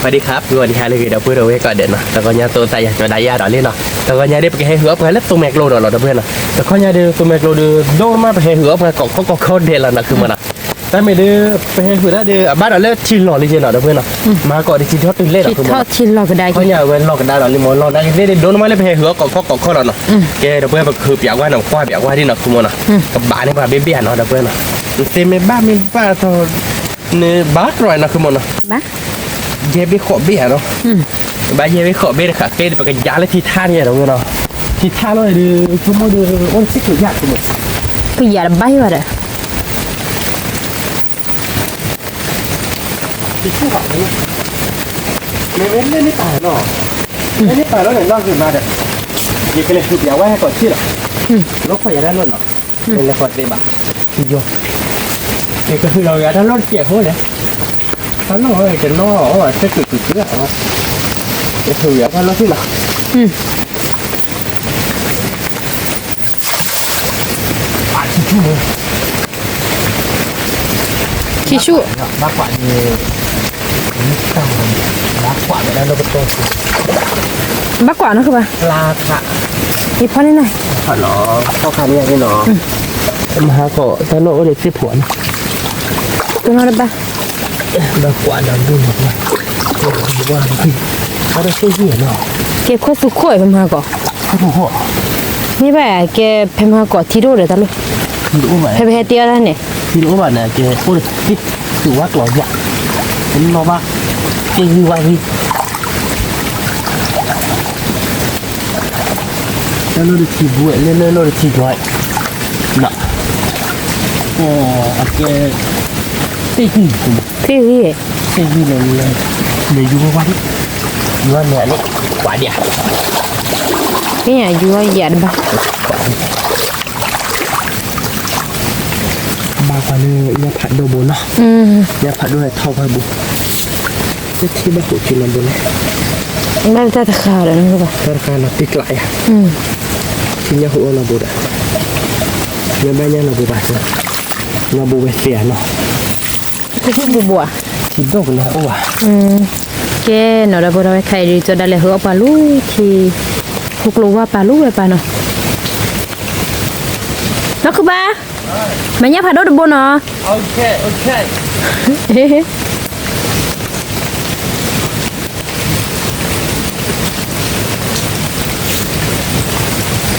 สวัสดีครับ ဂီၤနံၤဟါလၢအဂ့ၤ ဒီပုၢ်ဝဲၢ်ကိးဂၤဒဲးနီၤ, တဂီၤညါသိးသးယၤ ကၠီဒါယၤဒီးလံနီၤ, တဂီၤညါဒ်ပကဟဲဟုးအီၣ်ပှၤလၢသိမဲာ်ကျိဒီးလီၤ ဒီပုၢ်ဝဲၢ်နီၤ, တခီညါဒီး သိမဲာ်ကျိဒီး ဒိၣ်မး ပဟဲဟုးအီၣ်ပှၤကိးခီကိးခီဒဲးလီၤနီၤ ဃုမၢ်နီၤ, တၢ်မ့ၢ်ဒီး ပဟဲဟုးဒၣ်ဒီး အဘၣ်ဒီးလၢထံလီၤလံက့နီၤ ဒီပုၢ်ဝဲၢ်နီၤ, မၤဟးဂီၤဒီးထံထီၣ်တုၤလဲၣ်လီၤ ဃုမၢ်နီၤ, ခီညါအဝဲလီၤကဒါဒီးလံမၢ် လီၤနာ်က့သ့ၣ်ဒီး ဒိၣ်မးလၢပဟဲဟုးအီၣ်ကိးခီကိးခီလီၤနီၤ, ကဲ ဒီပုၢ်ဝဲၢ် ပကဟုးပၠးဝဲနီၤ ကွၢ်ပၠးဝဲဒ်နီၤ ဃုမၢ်နီၤ, ကဘၣ်န့ၢ်ပှၤဘ့ၣ်ဘ့ၣ်ဧါနီၤ ဒီပုၢ်ဝဲၢ်နီၤ, နသ့မ့ၢ်ဘၣ်မ့ၢ်ဘၣ်ထီၣ် န့ၣ်ဘၣ်တြီၤနီၤ ဃုမၢ်နီၤ, ယဲၢ်ဘ့ၣ်ဃိးဘ့ၣ်ဧါနီၤ, ဘၣ်ယဲၢ်ဘ့ၣ်ဃိးဘ့ၣ်တခါ ကဲဒီး ပကယၤလၢထံထါန့ၣ်ဒီးဝဲနီၤ, ထံထါလီၤဒီး ဆိကမိၣ်ဒီး အိၣ်စ့ၢ်ကီးယၤ ဃုမၢ်, ပယၤတဘၣ်ယၤဘၣ်ဒီး တဆူၣ်ဘၣ်န့ၣ်, မ့မ့ၢ်လၢန့ၣ်ပာ်နီၤ, လၢန့ၣ်ပာ်လီၤန့ၣ် လီၤဂ့ၤမးဒီး, ယကလဲၤဟုးပၠးဝဲဟဲကီးထံလီၤ, လီၤခီယၤတၢ်လီၢ်နီၤ, လဲၤလဲၤဃီသ့ဘၣ်, ယိၤ, ယကဟုးလီၤဂ့ၤတၢ်လီၢ်တစဲးဖိလဲၣ်, တၢ်လီၢ်ဝဲတနီၤ အီၣ်တၢ်ကုာ်ကုာ်ကုာ်, ယဟုးယၤတၢ်လီၢ်ထံလီၤ ထံဆူၣ်, ဘၣ်ကွၢ်န့ၣ်, ဘၣ်ကွၢ်ဝဲဒၣ်လၢကတီၢ်ဆူၣ်, ဘၣ်ကွၢ်နီၢ်ဃုဘၣ်, ယဖီန့ၣ်နီၤ, ဖီခါန့ၣ်နီၤ, မဟါကီးတၢ်လီၢ်အိၣ်ဒီးသ့ၣ်ဖှိၣ်နီၤ, တနီၤတဘၣ်, ဘၣ်ကွၢ်ဒီးဒိၣ်နီၤ, ဘၣ်ဒီးသ့ၣ်ဂံၢ်နီၤ, ကဲခိၣ်သူခိၣ်ဖဲမဟါကီး မ့ၢ်ဘၣ်ကဲ ဖဲမဟါကီးထံတအိၣ်ဒီးတၢ်လီၢ်, ဖဲပဟဲတ့အီၣ်တၢ်န့ၣ်, ထံတအိၣ်ဘၣ်န့ၣ် ကဲအိၣ်ဒီးသ့ၣ်သုးဝါကျီၤယၣ်, တနီၤဘၣ်, သ့ၣ်ဂံၢ်ဝါဂံၢ်, တၢ်လီၢ်ဒီးထံဘှဲး လၢလၢလီၢ်ဒီးထံဘှဲး, အကဲ, သ့ၣ်ဂံၢ်, သ့ၣ်ဂံၢ်, သ့ၣ်ဂံၢ်န့ၣ်, န့ၣ်ယူၤဝဲဝါဒံး, ယူၤဝဲန့ၣ်န့ၣ်, ကွၢ်ဒံးဧါ, သ့ၣ်ညါယူၤဝဲယၤတဘၣ် ဘၣ်ပှၤလၢညၣ်ဖးဒိၣ်ဘိနီၤ, ညၣ်ဖးဒိၣ်ဟဲထီၣ်ဝဲဘိ, တထံၣ်ဘၣ်ဟိးက့ၤနီၤဘိလဲၣ်, ဘၣ်တၢ်တဃာ်ဒီး, တၢ်တဃာ်နီၤတံကျးယၤ, ထံညၣ်ဟူးအီၣ်နီၤဘိဒီး, မ့ၢ်ဘၣ်ညၣ်နီၤဘိဘၣ်စၢၤ, နီၤဘိဝဲသ့ဧါနီၤ, တထံၣ်ဘိဘိဧါ, ထံဒိၣ်ကလၢၤအိၣ်ဘၣ်, ကဲနီၤ ဒီပုၢ်ဝဲၢ်ခဲအံၤဒုး ကၠီဒါလဲၤဟုးအီၣ်ပှၤလူၤထံ, ဟူးကျိၤဝါပာ်လူၤဝဲပာ်နီၤ, နီၢ်ခုဘါ မၤညၣ်ဖးဒိၣ်တဘိနီၤ, တၢ်လီၢ်အံ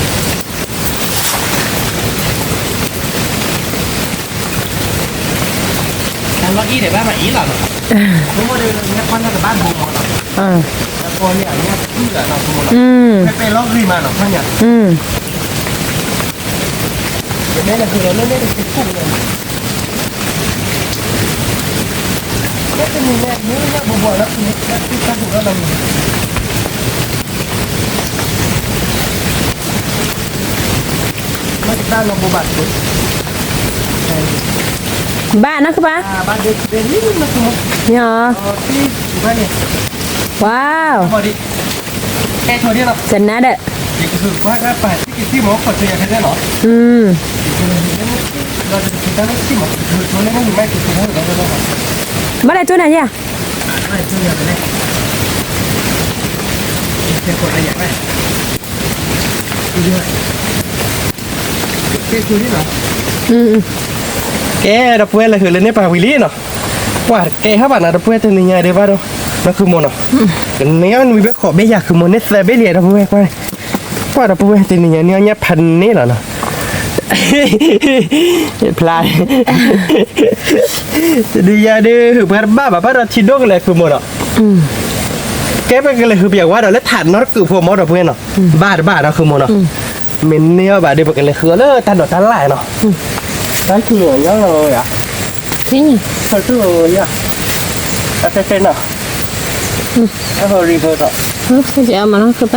ၤဒီးဘၣ်မၤအံၤလီၤနီၤ, ဖိမီဒီးညၣ်ဖးဒိၣ်တဘၣ်ဘိမီနီၤ, တၢ်ဖီန့ၣ်အညၣ်ဖးဒိၣ်လီၤနီၤ, ဖိမီနီၤ, ပဲပဲလီၤဂ့ၤမးနီၤ ဖီညၣ်, ယမ့ၢ်လဲၤဃုာ်လီၤလၢန့ၣ်တစ့ၢ်ကီးလီၤ, လၢတနံၤညါ မ့ၢ်ညၣ်ဘိဘိလၢတနံၤ လၢတၢ်ဟူးထီၣ်လီၤမး မ့ၢ်ကတၢၢ်နီၢ်ဘိဘၣ်ဆိ, ဘၣ်နီၢ်ကပၤ, ဘၣ်ဒ့ဒ့လံနီၢ်ကမီ, ညီ, ဝါ, ကနၣ်ဒီး, ဘၣ်လဲၤတိၢ်နၤယၤ ကဲ ဒီပုၢ်ဝဲၢ် လဲၤဟုးလၢန့ၣ်ပာ်ဝံၤလံနီၤ, ပှၤတကဲဟဲဘၣ်နီၤ ဒီပုၢ်ဝဲၢ် တနံၤညါဒံးဘၣ်ဒီး နီၢ်ခုမိၢ်နီၤ, ကန့ၢ်အီၣ်နွံဘ့ၣ်ဃိးဘ့ၣ်ယၤ ခုမိၢ်န့ၢ်သၢဘ့ၣ်လံ ဒီပုၢ်ဝဲၢ် ကွၢ်, ကွၢ်ဒီပုၢ်ဝဲၢ် တနံၤညါန့ၢ်အီၣ်ညၣ်ဖးန့ၣ်လီၤနီၤ, ဖျါ တနံၤညါဒုး ဟုးပှၤတဘၣ်ဘၣ် ဘၣ်ဒီးထံဒိၣ်ကလဲာ် ခုမိၢ်နီၤ, ကဲ ပကလဲၤဟုးပၠးဝဲဒီးလၢထးနီတကုာ်ဖိမီၤ ဒီပုၢ်ဝဲၢ်နီၤ, ဘၣ်တဘၣ်ဒီး ခုမိၢ်နီၤ, မ့ၢ်န့ၢ်အီၣ်ဘၣ်ဒီး ပကလဲၤဃုအီၤလၢတၢ်ဒိးတၢ်လၣ်နီၤ, တၢ်ခုၣ်ယီၤယီၤယၤ, တၢ်ခုၣ်ယီၤ, အတဲတဲနီၤ, အဟိၣ်ရံၣ်ဖိဒီး, အမၤနီၤကပၤ,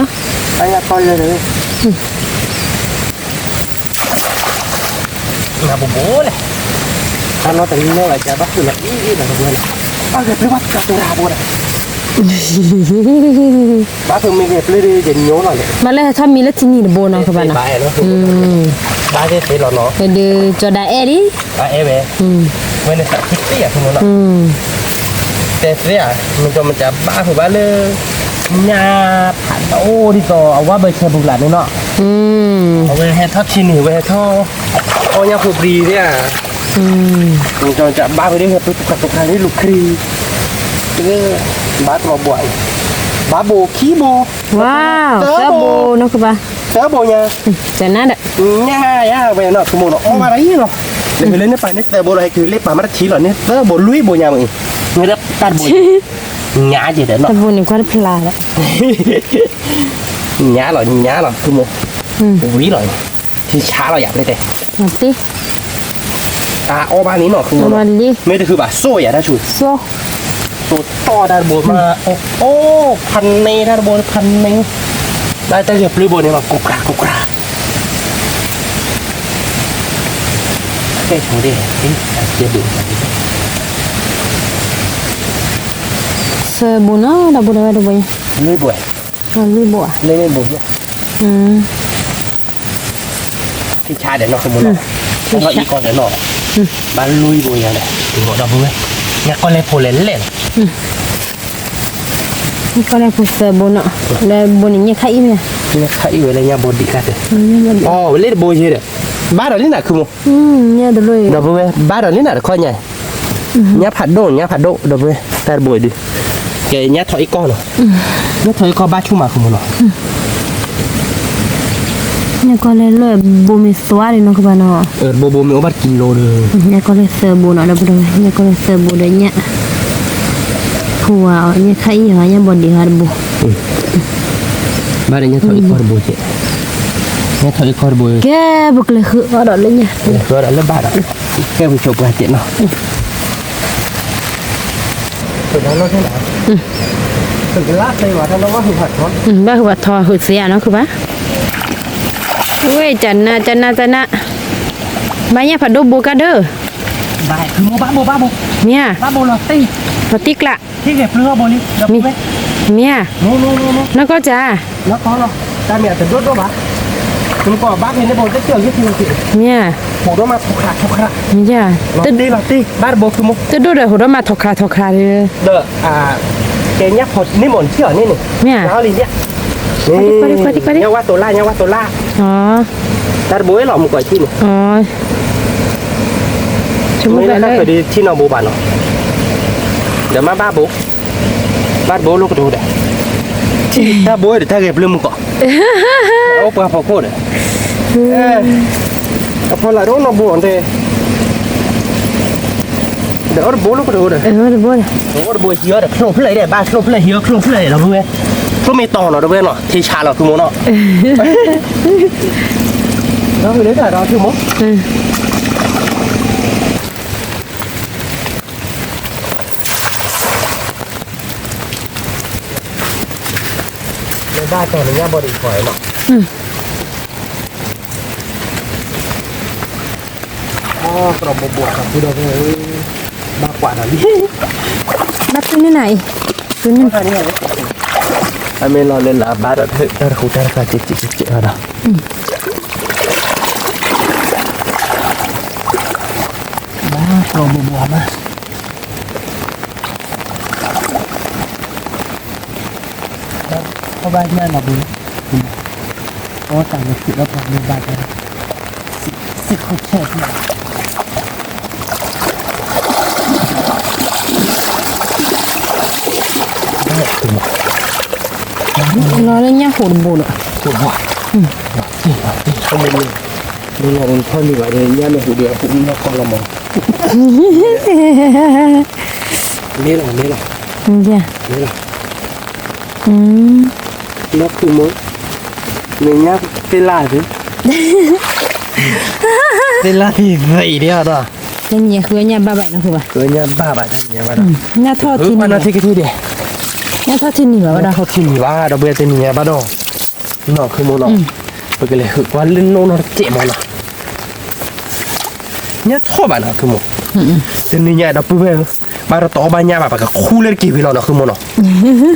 အယၤကီၢ်ယဲၢ်န့ၣ် နဘိဘိလဲၣ်, တၢ်နီတလီၢ်အကဘၣ်ဃုာ်လီၤအံၤအံၤလီၤတဘိန့ၣ်, ဘၣ်ဂဲၤပျုၢ်ဘၣ်တၢ်တရၣ်ဘိဒီး, ဘၣ်ဖုးမ့ၢ်ဂဲၤပျုၢ်ဒီးယညိလီၤလဲၣ်, မ့ၢ်လၢဟဲထီၣ်မံလၢထံနံၤတဘိနီၤ ကဘၣ်နီၤ, ဘၣ်သ့ၣ်သ့ၣ်လီၤနီၤ, ဒုးကၠီဒၣ်အဲၣ်ဒံး, အဲၣ်ဝဲ, ဝဲန့ၣ်သးခုတ့ၢ်ယၤ ခုမိၢ်နီၤ, တဲသ့ဧါ, မ့ၢ်ကီမ့ၢ်ကဘါဃုာ်ဘၣ်လၢ ညၣ်ဖးဒိၣ်ဒ်သိးအဝါဘၢဆဲပူၤလၢ်န့ၣ်နီၤ, အဝဲဟဲထီၣ်ထံန့ၣ် အဝဲဟဲထီၣ် အီၣ်ညၣ်ဖိပြံသ့ဧါ, မ့ၢ်ကီမ့ၢ်ကဘါဃုာ်ဒ် ဟဲပူၤတခါတခါန့ၣ်လူၤခရံာ်, ဘါတဘိဘိ, ဘါဘိခံဘိ, သၢဘိ, သၢဘိညါ, ညၣ်ယါဝဲနီၤ သုမိၢ်နီၤ အီၣ်ဘၣ်တၢ်အံၤလီၤ, လၢလၢန့ၣ်ပာ်န့ၢ်သၢဘိလီၤ ဟဲက့ၤလၢပာ်မ့ၢ်တထံၣ်လီၤန့ၣ် သၢဘိလွံၢ်ဘိညါမ့ၢ်အံၤ, တၢ်တဘိ, ညါက့ၤဒီးနီၤ, တဘိန့ၣ်ကွၢ်တဖျါဒီး ညါလီၤ ညါလီၤ သုမိၢ်, ဝံၤလီၤ, ထံဆါလီၤယၤပျဲၢ်တဲ, တၢ်အီၣ်ဘၣ်န့ၣ်နီၤ သုမိၢ်, မ့ၢ်တဃုဘၣ် စိၣ်ယၤတၢ်ဆူၣ်, စိၣ်တီၢ်တၢ်တဘိမး, အိၣ် ဖးန့ၢ်တၢ်တဘိ ဖးန့ၢ်, လၢတၢ်ဂဲၤပျုၢ်ဘိန့ၣ်လီၤ ကိးကြၤ ကိးကြၤ တဲဒ်, သၢဘိနီၤ ဒီပုၢ်ဒီဝဲၢ်တဘိ, လွံၢ်ဘိ, လွံၢ်ဘိဧါ, လွံၢ်ဘိ, ထံဆါဒီးနီၤ သုမိၢ်နီၤ, ထံဆါအံၤကီၢ်ဒီးနီၤ, ဘၣ်လွံၢ်ဘိညါဒီး, ဒီပုၢ်ဝဲၢ်, ညၣ်ကီၢ်လဲၢ်ဖိလဲၢ်လဲၢ်လီၤ ကီၢ်လဲၢ်ဖိသၢဘိနီၤ, လၢဘိန့ၣ်ညၣ်ခါအံၤမ့ၢ်ဧါ, ညၣ်ခါအံၤဝဲလၢညၣ်ဘီဒံးတၢ်တဲ, အီၣ်ဝဲလၢတဘိယဲဒီး, ဘၣ်ဒီးလံနၤ သုမိၢ်, ဒီပုၢ်ဝဲၢ် ဘၣ်ဒီးလံနၤတခီညါ, ညၣ်ဖးဒိၣ် ညၣ်ဖးဒိၣ် ဒီပုၢ်ဝဲၢ် တၢ်တဘိအံၤဒုး, ကဲညၣ်ထီၣ်အံၤကီၢ်နီၤ, ညၣ်ထီၣ်အံၤကီၢ်ဘၣ်ဆူၣ်မး သုမိၢ်နီၤ ညၣ်ကီၢ်လဲၢ်လၢဘိမ့ၢ်သွါဒံးနီၤ ကဘၣ်နီၤ, ဘိဘိမ့ၢ်အိၣ်ဘၣ်တကံလိဒီး, ညၣ်ကီၢ်လဲၢ်သၢဘိနီၤ ဒီပုၢ်ဒီဝဲၢ်, ညၣ်ကီၢ်လဲၢ်သၢဘိဒီးညၣ်, ဖိဝါအီၤ ညၣ်ခါအံၤဟီ ညၣ်ဘီဒံးဟီတဘိ, ဘၣ်ဒီးညၣ်ထီၣ်အံၤကီၢ်တဘိကဲ, ညၣ်ထီၣ်အံၤကီၢ်တဘိ, ကဲ ပကလဲၤဃုအီၣ်ဒီးလၢညါ, ဃုအီၣ်ဒီးလၢဘၣ်ဒီး, ကဲပဆိးပှၤကဲနီၤ ဘၣ်ဟုၣ်ဘၣ်ထီ ဟုၣ်သ့ဧါနီၤ ဃုဘၣ်, ဝ့ၢ် ကနၣ် ကနၣ် ကနၣ်, ဘၣ်ညၣ်ဖးဒိၣ် ဘိကါဒၢၣ်, မ့ၢ်ဧါ, လီၤတံၢ်ကျး, မ့ၢ်ဧါ, နီၢ်ကီၢ်ကၢ်, မ့ၢ်ဧါ, တဒိၣ်ဒီး ဟိးဒီးမၤထီၣ်ခးထီၣ်ခး, မ့ၢ်ဧါ, ဒီး ကဲညၣ်ဖိန့ၢ်မီၣ်န့ၢ်ထံၣ်အီၤန့ၣ်န့ၣ်, မ့ၢ်ဧါ, ညၣ်ဝါတိၤလၣ် ညၣ်ဝါတိၤလၣ်, တၢ်တဘိဝဲလီၤ မုၢ်ကီၢ်ထံၣ်န့ၣ်, မ့ၢ်လၢတၢ်ဃၢၤဒ်ထံၣ်နီၢ်ဘိဘၣ်နီၤ, ဒီးမ့ၢ်ဘၣ်ဘိ, ဘၣ်တဘိလိၣ်ကတၢၢ်ဒီး, တၢ်ဘိဒီးတၢ်ဂဲၤပျုၢ်မုၢ်ကီၢ်, အိၣ်ပှၤဖီခိၣ်ဒီး, အဖီလာ်တအိၣ်နီၢ်ဘိအီၤတဲ ဒီးအိၣ်တဘိလိာ်ကတၢၢ်ဒီး, အိၣ်တဘိဟံးအီၤဒီးချိၣ်ဖျၢၣ်ဒီး ဘၣ်ချိၣ်ဖျၢၣ်ဟံးအီၤချိၣ်ဖျၢၣ်ဒီး ဒီပုၢ်ဝဲၢ်, ချိၣ်မ့ၢ်တီၤနီၤ ဒီပုၢ်ဝဲၢ်နီၤ ထံဆးလီၤ သုမိၢ်နီၤ, ဒီးလၢတၢ်ဒီး သုမိၢ် လၢဘၣ်တီၤန့ၣ်ညၣ်ဘီဒံးဖီနီၤ, အီၣ် ကြၢးဘိးဘိး ဒီပုၢ်ဒီဝဲၢ်ဧၢ, ဘၣ်ကွၢ်ဒီးလံ, ဘၣ်တုၤန့ၢ်နၤအံၤ, တုၤန့ၢ်နၤ, အမ့ၢ်လီၤလၢလၢဘၣ်ဒီး တၢ်တဃူတၢ်တဃာ် ကဲးကဲးကဲးကဲးဒီး, ဘၣ်ကြၢးဘိးဘိးဘၣ် အီၣ်ဘၣ်ညၣ်နီၤဘိ, အီၣ်တၢ်လၢခုးဒီးပှၤမ့ၢ်ဘၣ်တၢ်, စံးခိၣ်ဆဲးဖျၢၣ်, လီၤလၢညၣ်ဟူးတဘိဒီး, ဟူးဘိ, မ့ၢ်လီၤထီၣ်န့ၢ်ဘၣ်ဒီး ညၣ်မ့ၢ်ဟူးဒီး ဟူးနီၢ်ကီၢ်လီၤမး, မ့ၢ်လီၤ မ့ၢ်လီၤ, မ့ၢ်လီၤ, လီၤခုးမိၢ်, မ့ၢ်ညၣ်သ့ၣ်လၣ်သ့, သ့ၣ်လၣ်သ့ၣ်သ့ၣ်ဒီး, တနံၤညါဃုညၣ်ဘၣ်ဘၣ်နီၤ ဃုဘၣ်, ဃုညၣ်ဘၣ်ဘၣ် တနံၤညါဘၣ်ဒီး, ညၣ်ထီၣ်ထံနံၤ, ညၣ်ထီၣ်ထံနံၤဘၣ်ဘၣ်ဒီး, ညၣ်ထီၣ်ထံနံၤဘၣ်ဒီး တနံၤညါဘၣ်ဒီး, နီၤ ခုမိၢ်နီၤ, ပကလဲၤဃုကွၢ်လၢနိၣ်နီတစဲးမးနီၤ, ညၣ်ထီၣ်ဘၣ်နီၤ ခုမိၢ်, တနံၤညါဒီပုၢ်ဝဲၢ်ဧၢ, ဘၣ်ဒီးတအီၣ်ဘၣ်ညၣ်ဘၣ် ပကခူလၢတက့ၤဝံၤလီၤနီၤ ခုမိၢ်နီၤ,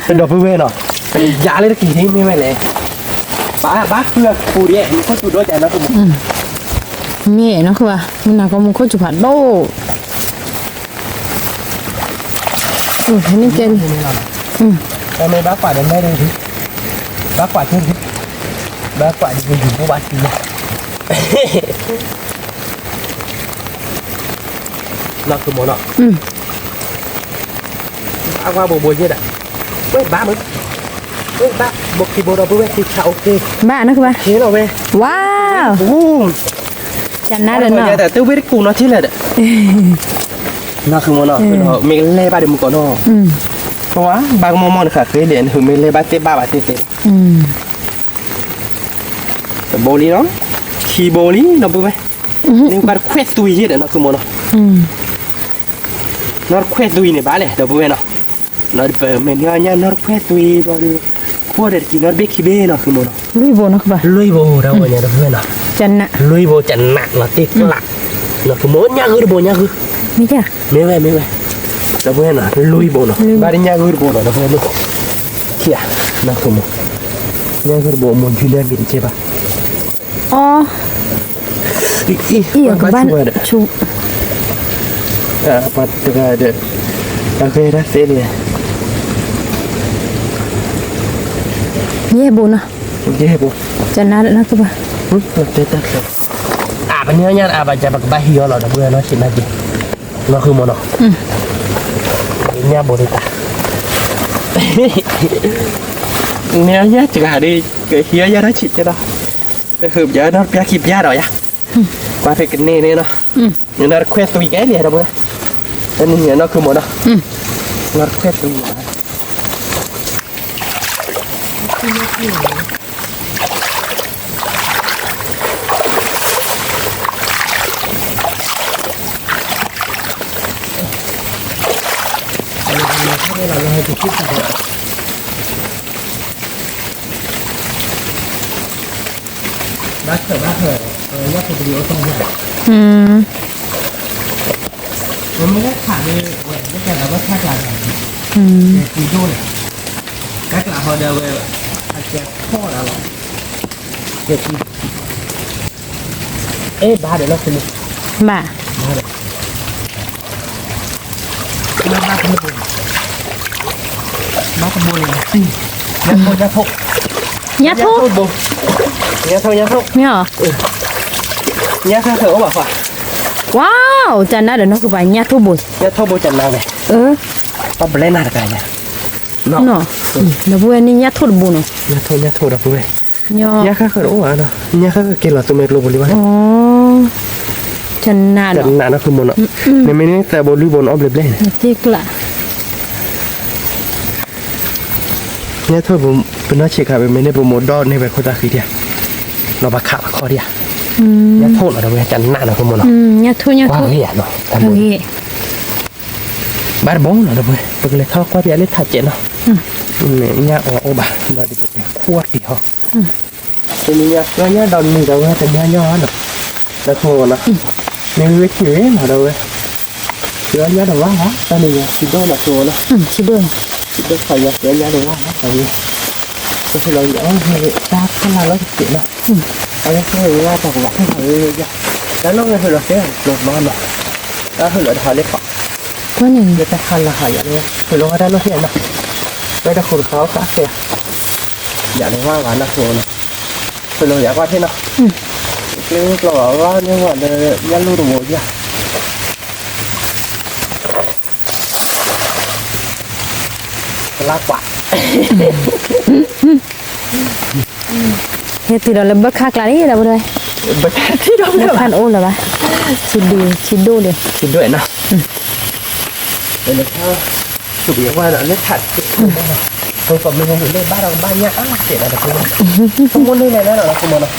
ဒီပုၢ်ဝဲၢ်နီၤ, ပကယါလၢတက့ၤန့ၣ်မ့ၢ်ဝဲလဲၣ်, ဘၣ်ဘၣ်ဃုအပူၤဒ် မူခိၣ်စူၤဒီးကနီၤ ခုမိၢ်, မ့ၢ်နီၤ ခုဘၣ် မုၢ်နၤကီၢ်မူခိၣ်စူၤဖးဒိၣ်, အ န့ၣ်ကဲလံ, မ့ၢ်ဘၣ်ကွၢ်ဒီးမဲဒီး, ဘၣ်ကွၢ်က့ၤ, ဘၣ်ကွၢ်ဒီးယူၤဘိဘၣ်တံၢ်လီၤ, နီၢ်ခုမီၤနီၤ, အကွၢ်ဘိးဘိးယဲၢ်ဒီး, ဝဲဘၣ်မုၢ်, ဝဲဘၣ်, ဘိးခံဘိဒီးပုၢ်ဝဲၢ်ခံဆးအိၣ်က့ၤ, ဘၣ်နီၢ်ခုဘၣ်, ဝါ, ကနၣ်ဒီးနီၤ, တဝဲတကူးနီၤထံလၢာ်ဒီး နီၢ်ခုမီၤနီၤ, မ့ၢ်ကလဲၤဘၣ်ဒီးမုၢ်ကီၢ်နီၤ, ပဝဲဘၣ်ကမီၤမီၤတဃၣ်ဃ့လံ နမ့ၢ်လဲၤဘၣ်သ့ၣ်ဘၣ်ဘၣ်သ့ၣ်သ့ၣ်, တဘိလံနီၤ, ခံဘိလံနီၤပုၢ်ဝဲၢ်, န့ၣ်ဘၣ်တခွဲးသွံၣ်ယဲၢ်ဒီးနီၢ်ခုမီၤနီၤ, နီၢ်တခွဲးသွံၣ်န့ၣ်ဘၣ်လဲၣ်ဒီးပုၢ်ဝဲၢ်နီၤ, နီၤပမ့ၢ်န့ၢ်ညါနီၢ်တခွဲးသွံၣ်ဘျီဒီး, ခိၣ်ဒီးတက့ၤနီၢ်တဘ့ၣ်ခံဘ့ၣ်နီၢ်ခုမီၤနီၤ, လွံၢ်ဘိနီၤ, လွံၢ်ဘိတၢ်ဝဲညါဒီးပုၢ်ဝဲၢ်နီၤ, လွံၢ်ဘိကနးနီၤတ့ကျး, နီၢ်ခုမီၤညါဂုၢ်တဘိညါဂုၢ်, မ့ၢ်, မ့ၢ်ဝဲမ့ၢ်ဝဲ, ဒီးပုၢ်ဝဲၢ်နီၤ လွံၢ်ဘိနီၤ ဘၣ်တညၣ်ဂုၢ်တဘိနီၤ ဒီးပုၢ်ဝဲၢ်န့ၣ်, ခံဧါ, နီၢ်ခုမီၤ, ညၣ်ဂုၢ်တဘိမိၢ်ဒုးလၢမံၤတကဲဘၣ်, အီ, အံၤကဘၣ်ဆူ, ပှၤတဂၤဒီး, အဂ့ၢ်ဒၣ်သ့န့ၣ်, ယဲၢ်ဘိနီၤ, ယဲၢ်ဘိ, ကနၣ်နီၢ်ခုဘၣ်, တဲတၢ်, အပန့ၢ်ညၣ်အဘၣ်ကဘၣ်ဟံးအီၤလီၤ ဒီးပုၢ်ဝဲၢ်နီၤ ဆံးနာ်က့ၤ, နီၢ်ခုမီၤနီၤ, ညၣ်ဘိဒ်တၢ်, န့ၢ်ညၣ်တဂၤဒီး, ကဟံးအီၤယၤဒီးဆံးကဲဒီး, တဟုးပျါနီတပျါခံပျါဒီးယၤ, ကွၢ်ဖဲကန့ၢ်န့ၣ်နီၤ, နတခွဲးသွံၣ်ကဲလံ ဒီးပုၢ်ဝဲၢ်, တနံၤနီၢ်ခုမီၤနီၤ, နတခွဲးသွံၣ် ဘၣ်ဆၢဘၣ်ဆၢ, ညၣ်ဖိပလံၤအိၣ်တီၢ်, ပမ့ၢ်လၢခးလၢဝဲ လၢကဲဒီးဘၣ်ဆၣ်ကျါန့ၣ်, ပံၤဒိၣ်န့ၣ်, တၢ်ကျးဟီဒီးဝဲ, အကဲထီၣ်ဒၣ်လီၤ, ကဲထီၣ်, အဲၣ်ဘၣ်ဒီးလီၤဖဲန့ၣ်, ဘၣ်, ဘၣ်, ဘၣ်တဘိ, ဘၣ်တဘိန့ၣ်, ညၣ်ထိၣ်, ညၣ်ထိၣ်, ညၣ်ထိၣ်ဘိ, ညၣ်ထိၣ်, မ့ၢ်, ညၣ်ထိၣ်အိၣ်ဘၣ်ဖး, ဝါ, ကနၣ်ဒီးနီၢ်ခုဘၣ် ညၣ်ထိၣ်ဘိ, ညၣ်ထိၣ်ဘိကနၣ်ဝဲ, အၢ, ပဘျဲနၤတဂၤယၤ, နီၤ, ဒီးပုၢ်ဝဲၢ်န့ၣ် ညၣ်ထိၣ်တဘိနီၤ, ညၣ်ထိၣ် ညၣ်ထိၣ်ဒီးပုၢ်ဝဲၢ်, ညၣ်ဃၣ်ဃၢၤတအိၣ်ဘၣ်နီၤ, ညၣ်ဃၣ်ဃၢၤက့ၤလီၤသူမ့ၢ်ကျိပူၤလံဘၣ်, ကနၣ်ဒီး, ကနၣ်နီၢ်ခုမီၤနီၤ, နမ့ၢ်န့ၣ်သးဘိလွံၢ်ဘိန့ၣ် အီၣ်ဘျဲၣ်ဘျဲၣ်န့ၣ်, ညၣ်ထိၣ်ပနီၢ်ဆံးခါ ပမ့ၢ်န့ၢ်ပမိၢ်ဒီၣ်န့ၢ်ဝဲခိၣ်သၣ်ဃံဒံးဧါ, ဒီးပခးပခီဒံးဧါ, ညၣ်ထိၣ်လီၤဒီးဝဲ ကနၣ်နီၢ်ခုမီၤနီၤ, ညၣ်ထိၣ် ညၣ်ထိၣ်, ဘၣ်တဘိနီၤဒီးဝဲ ပကလဲၤထီၣ်ကွၢ်ပယီၤလၢထးစဲးနီၤ, ညၣ်အီၤအိၣ်ဘၣ် ဒီးဒ်ပတဲခိၣ်တံၢ်ဟီ တနံၤညါ သၢညၣ်ဒီးနံၤဒီးဝဲ တနံၤညါနီၤ, ဒီးခိၣ်နီၤ, မ့ၢ်ဂ့ၤဆံးနီၤဒီးဝဲ, သၢညၣ်ဒီးဝါလီၤ တနံၤညါ စံးဒိၣ်နီၤခိၣ်နီၤ, စံးဒိၣ်ခီယၤ သၢညၣ်ဒီးဝါလီၤ တနံၤ, ပဟ့ၣ်လီၤယၤ တၢ်ဖးလၢ်လီၤတစဲးနီၤ, အဝဲသ့ၣ်ဝဲတၢ်ကဘၣ်ဟ့ၣ်လီၤဝဲယၤ, တၢ်လီၢ်ဝဲဟ့ၣ်လီၤသ့လီၤနီၤ, တၢ်ဟ့ၣ်လီၤတဟးလၢပှၤ လၢတၢ်ဖးလၢ်ဟးယၤလၢ ဟ့ၣ်လီၤဝဲတၢ်လီၢ်သ့ၣ်နီၤ, ဝဲတၢ်ခိၣ်တဃာ်အီၣ်ကါခဲ ယၤလၢဝါဂၤနီၤခိၣ်နီၤ, ဟ့ၣ်လီၤယၤကွၢ်ထံၣ်နီၤ, ကျ့ကျီၢ်ဂီၤန့ၢ်ဝဲလၢညၣ်လိၣ်တဝီယၤ, ကလါကွၢ် ဟဲတုၤဒီးလၢဘၢခါကျါလံဒီး ဘၢခါထံၣ်ဒီးဘၢခါတအိၣ်လၢၤဘၣ်, ဆံးဒိၣ်, ဆံးဒိၣ်လံ, ဆံးဒိၣ်နီၤ, လၢထး, ဆူၣ်ပယီၤဝါဒီးလၢထး, ပမ့ၢ်လၢဘၣ်ဒီးကဘၣ်ညၣ်အါကဲးဒီးတပူၤ, ဆိကမိၣ်န့ၢ်လဲၣ်လၢနီၤ ဆိကမိၣ်နီၤ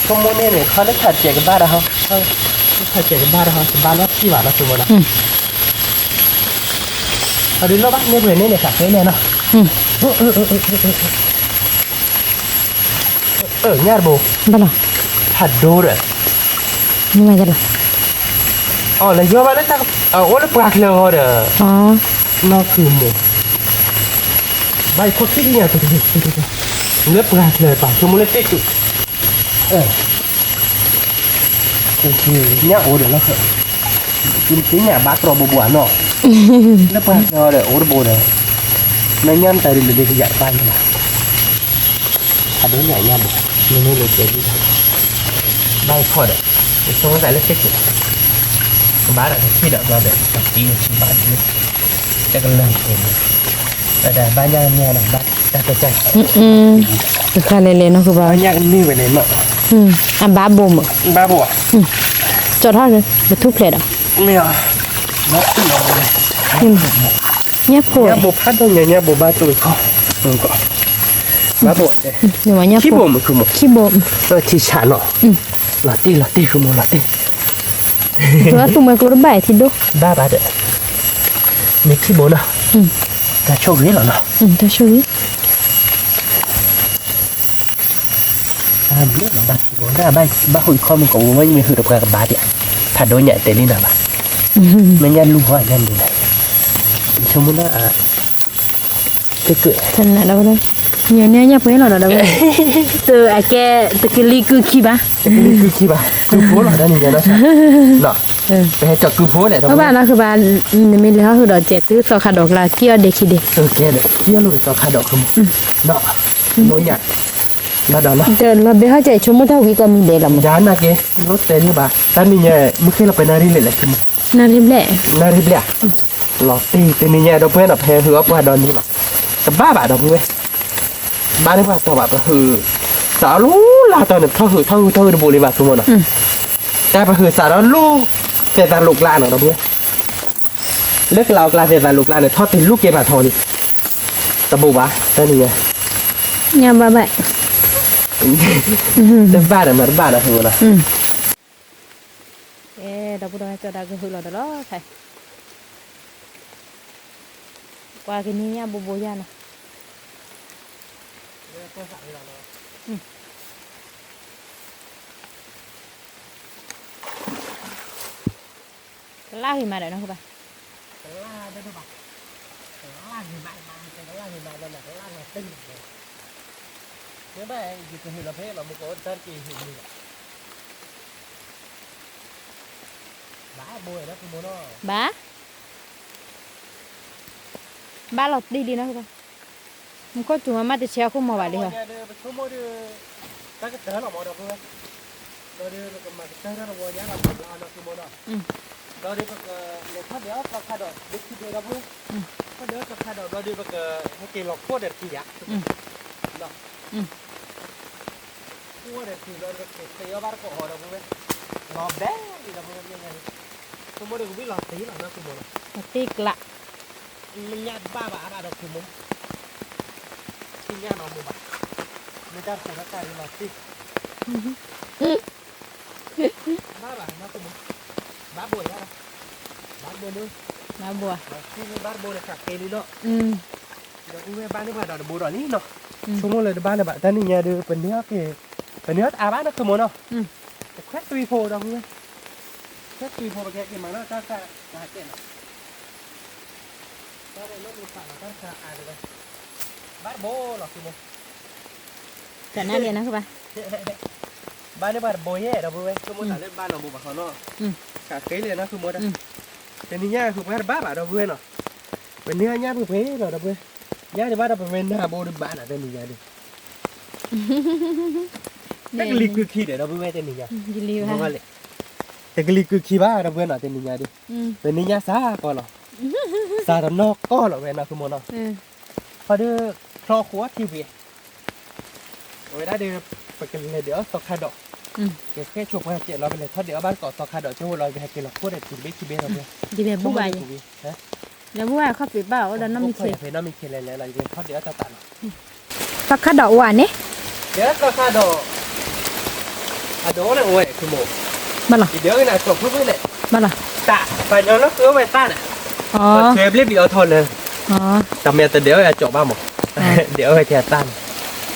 ဆိကမိၣ်န့ၢ်န့ၣ် ခီလၢထးစဲးကဘၣ်ဒီးဟီ, လၢထးစဲးကဘၣ်ဒီးဟီ ကဘၣ်နီၢ်ထံၣ်ဘၣ်နီၤ ဆိကမိၣ်နီၤ, အဒုးလီၢ်ဘၣ်န့ၢ်ပှဲၤန့ၣ်န့ၣ် သးသ့န့ၣ်နီၤ, ညၣ်တဘိ, ဖးဒိၣ်ဒီး, အီၤ လဲၤယီၤဘၣ်လၢတၢ်, အအိၣ်လၢပှၢ်ချၢအီၤဒီး, နီၢ်ခုၣ်မိၢ်, ဘၣ်ယခိၣ်ခံကညး, လၢပှၢ်ချၢပာ်ဆိကမိၣ်လၢတ့ၢ်တုး, ညၣ်အိၣ်ဒီးလီၢ်ခၢၣ်, သ့ၣ်ညါဘၣ်တြီဘိဘိဧါနီၤ, လၢပှၤဒီးအိၣ်တဘိဒီး, နညၣ်တၢ်ဒ်လၢဒ်ကယၤတဘၣ်ယၤလီၤ, ဖးဒိၣ်ညၣ်ညၣ်ဘိ, နမ့ၢ်လၢကျဲဒ်, ဘၣ်ဖီၣ်ဒီး, ယဆိကမိၣ်သးလၢစ့ၢ်ကီး, ကဘၣ်ဒီးကထံၣ်ဒီးဘျီဒီး ကသံကထံၣ်ဘၣ်ဒ်, တကလၢၤန့ၣ်, ဒီးဘၣ်ညၣ်ကန့ၢ်ဒီးဘၣ်တၢ်ကစၢ်, တခါလဲၤလဲၤနီၢ်ကဘၣ်, ဘၣ်ညၣ်ကန့ၢ်ဝဲလဲၣ်နီၤ, အဘၣ်ဘိမး, ဘၣ်ဘိ, ကၠီထီၣ်, ပထူၣ်ဖျဲးဒီး, မ့ၢ်, ညၣ်ဖိ, ညၣ်ဘိဖးဒိၣ်ညါ ညၣ်ဘိဘၣ်တိၢ်ခီ, ဘၣ်ဘိ, ခံဘိမး, ခံဘိ, ထံဆးနီၤ, လီၤတ့ၢ်လီၤတ့ၢ်ဃုမိၢ်လီၤတ့ၢ်, ကျိသူမွဲကျိတဘၣ်ထံဒိၣ်, ဘၣ်ဘၣ်ဒီး, မ့ၢ်ခံဘိနီၤ, တၢ်ဆိၣ်ဂ့ၤလီၤနီၤ, တၢ်ဆိၣ်ဂ့ၤ ဘၣ်ဘၣ်ဃုခီမုၢ်ကီးဝဲ မ့ၢ်ဟုၣ်တပှၤကဘၣ်ဒံး, ဖးဒိၣ်ညါတဲလံနၤဘၣ်, မ့ၢ်ညၣ်လူၢ်ဟီညၣ်မံၤ, ဆိကမိၣ်ဒၣ်, ကက, ညါညါညါပှဲၤလီၤဒီး, တအကဲ, တကလံၤကုခံဘၣ်, တကလံၤကုခံဘၣ်, ကုဖိလီၤတၢ်န့ၣ်ညါနီၤ, ပဟဲကၠီကုဖိလဲၣ်, ဘၣ်နီၤဃုဘၣ်, နမ့ၢ်လဲၤဟီၣ်ဃုာ်ဒီးကဲသုသီခါဒီးကျါ ကံၣ်အီၣ်ဒ့ခံဒ့, ကံၣ်အီၣ်လိာ်သီခါဒီးဃုမိၢ်, လိၣ်ညါ ဘၣ်ဒီးလီၤ, လီၤဘဲဟီၣ်ကဲဆိကမိၣ်တၢ်ဝံၤကီးမံၤဒဲးလီၤမး, ယၤနာ်က့, လိၣ်တဲန့ၣ်ဘၣ်, တၢ်နံၤညါ, မုၢ်ဃ့လီၤပှဲၤနၣ်ရံၣ်လဲၣ်လဲၣ်, နၣ်ရံၣ်ဘျဲၣ်, နၣ်ရံၣ်ဘျဲၣ်, လီၤတ့ၢ်တနံၤညါဒီပုၢ်ဝဲၢ်နီၤ ပဟဲဟုၣ်အီၣ်ပှၤဒီးန့ၣ်လီၤ, တဘၣ်ဘၣ်ဒီပုၢ်ဝဲၢ်, ဘၣ်န့ၣ်ပှၤတီၢ်ဘၣ်ပဟုၣ်, စးလီၤလၢတီၤန့ၣ် ထီၣ်ဟုၣ်ထီၣ်ဟုၣ်ထီၣ်ဟုၣ်တဘိလံဘၣ်ဆိကမိၣ်နီၤ, တၢ်ပဟုၣ်စးဒီးလူၤ, သဲးသးလိာ်ကျါနီၤဒီပုၢ်ဝဲၢ် လၢကလးအီၣ်ကျါသဲးသးလိာ်ကျါန့ၣ် ထီၣ်တ့ၢ်လူၤကဲဘၣ်ထီၣ်လံ, တဘိဘၣ်, တၢ်နံၤညါ, ညါဘၣ်ဘၣ်, တဘၣ်ဒီးမၤတဘၣ်ဒီးဃုာ်ဝဲလီၤ, အဲၣ်ဒီပုၢ်ဒီဝဲၢ်ကၠီဒါကဟုၣ်လီၤဒီးလီၤ, ကွၢ်က့ၤန့ၢ်ညၣ်ဘိဘိယၢ်နီၤ, ကလၢ်ဂ့ၤမးဒီးနီၤဃုဘၣ်, ကလၢ်ဂ့ၤမး, ကလၢ်ဂ့ၤမးဒီး ကလၢ်လီၤတံၢ်လီၤ, မ့ၢ်ဘၣ်ယကဟုၣ်လီၤဖဲလီၤမူကီးတၢ်တက့ၢ်ဟုၣ်မံၤလီၤ, ဘၣ်ဘိနီၤ, ဘၣ်, ဘၣ်လီၤတံၢ်လံနီၤ, မူခိၣ်စူၤမးမးတဆဲးအခိၣ်မီၤဘၣ်လံဟီ, ပဆိကမိၣ်ဒီး, တၢ်ကတၢၢ်လီၤမးဒီပုၢ်ဝဲၢ်, ဒီးဒီးပကမၤကတၢၢ်တၢ်တဝီညါလီၤမးဘျီနီၤဆိကမိၣ်နီၤ, ဒီးဒီးပကလဲၤထီၣ်ဒဲးအီၣ်သီခါဒီး ဒ့ခံဘ့ဒီပုၢ်ဝဲၢ်, ထီၣ်ဒဲးအီၣ်သီခါဒီးဘျီဒီးပကဟဲက့ၤလီၤခိၣ်ဒီးတက့ၢ်ယါ, ခိၣ်ဒီးတက့ၢ်ဘျီဒီးပကသ့အီၣ်ဘၣ်တကိးအီၤဒီပုၢ်ဝဲၢ်, လီၤဘဲလံဒီပုၢ်ဝဲၢ်မ့ၢ်ညါန့ၣ်, ဆိကမိၣ်ဒီးကဝံၣ်လီၤတံၢ်လီၤနီၤဆိကမိၣ်နီၤ, လီၤတံၢ်ကျး, မ့ၢ်ညၣ်တဘၣ်ဘၣ်အါဘၣ်ဒီးဆိကမိၣ် သ့ၣ်ညါနီၢ်မိၢ်ဘၣ်, မ့ၢ်တၢ်တခိၣ်တၢ်တၢ်လီၤတံၢ်, ဘၣ်ဘၣ်နီၢ်မိၢ်, ဘၣ်ဘိဘၣ်, ဘၣ်ဘိ, ဘၣ်ဘိန့ၣ်, ဘၣ်ဘိန့ၣ်ဃးက့ၤလံနီၤ, ဒီပုၢ်ဝဲၢ်ဘၣ်န့ၢ်ပှၤဒီးတဘိဒီးလံနီၤ, ဆိကမိၣ်လၢတဘၣ်လၢၤဘၣ် တၢ်နံၤညါဒီး ပန့ၢ်အီၣ်က့ၤ, ပန့ၢ်အီၣ်တအါဘၣ်နီၢ်မိၢ်နီၤ, တခွဲးသွံဖိဒီပုၢ်ဝဲၢ်, ခွဲးသွံဖိပကဟဲက့ၤမၤနီၢ်တၢ်တခါကဲနီၤ တၢ်ရဲၣ်လၢမူပာ်လီၤတၢ်တခါအါတဂၤ, ဘၣ်တဘိလီၤဆိကမိၣ်, ကနၣ်လံနီၤဘၣ်, ဘၣ်န့ၢ်ပှၤတဘိယဲၢ်ဒီပုၢ်ဝဲၢ် ဆိကမိၣ်တၢ်လၢဘၣ်နီၢ်မိၢ်ဘၣ်ဃီနီၤ, ဃးက့ၤလံနီၢ်ဆိကမိၣ်တၢ်, တနံၤညါဃုာ်ပှၤတဘၣ်ဘၣ်ဒီပုၢ်ဝဲၢ်နီၤ, ပန့ၢ်အီၣ်ညၣ်ပှဲၤပှဲၤနီၤဒီပုၢ်ဝဲၢ်, ညၣ်ဒံးဘၣ်ဒီးပဝဲနၢ်ဘိဒံးဘၣ်နီၤ တနံၤညါဒံး တကလံၤကုခံဒီး ဒီပုၢ်ဝဲၢ်တနံၤညါ, တကလံၤကုခံဘၣ် ဒီပုၢ်ဝဲၢ်နီၤ တနံၤညါဒံး, တနံၤညါစှၤကီးလီၤ, စှၤတနီၢ်ကီၢ်လီၤဝဲနီၤ ဆိကမိၣ်နီၤ, ခီဒီး ချီဃိးထံဝံၤ, အဝဲဒၣ်ဒီး ပကလဲၤဒုးအီၣ်သီခါဒီး, ကဃဲဆိပှၤစဲးလီၤ ပလဲၤထီၣ်ဒုးအီၣ်ဘၣ်သီခါဒီး ကဟိလီၤ ပဟဲက့ၤလီၤခိၣ်ဒီးတံၤတဘ့ၣ်ခံဘ့ၣ်ဒီပုၢ်ဝဲၢ်, ဒ်လဲၣ်ဘူၣ်ဘၣ်ယဲ, လဲၤဘူၣ်ဘၣ်ခီၣ်ဖံးဘၣ်အိၣ်ဒီးနီၢ်မံခ့, ဖဲနီၢ်မံခ့လဲၤလဲၤလီၤ ယကလဲၤထီၣ်ဒုးအီၣ်တၢ်တၢ်လီၤ, သီခါဒီးအိၣ်ဧါန့ၣ်, ဒုးအီၣ်သီခါဒီး, အဒိးန့ၣ်အိၣ်ဝဲဆိကမိၣ်, ဘၣ်လီၤ, ယဒုးအီၣ်က့ၤနၤကၠီၣ်ဖုၣ်ဖုၣ်လဲၣ်, ဘၣ်လီၤ, တၢ်ပှၤညီလၢဃုအီၣ်ဝဲသၣ်န့ၣ်, ပှၤထွဲဘျ့ဘျံးအီၣ်ထီၣ်လၢ, တၢ်မ့ၢ်တဒုးအီၣ်ယၤကၠီၣ်ဘၣ်မး, ဒုးအီၣ်ဝဲထဲအသၣ်န့ၣ်,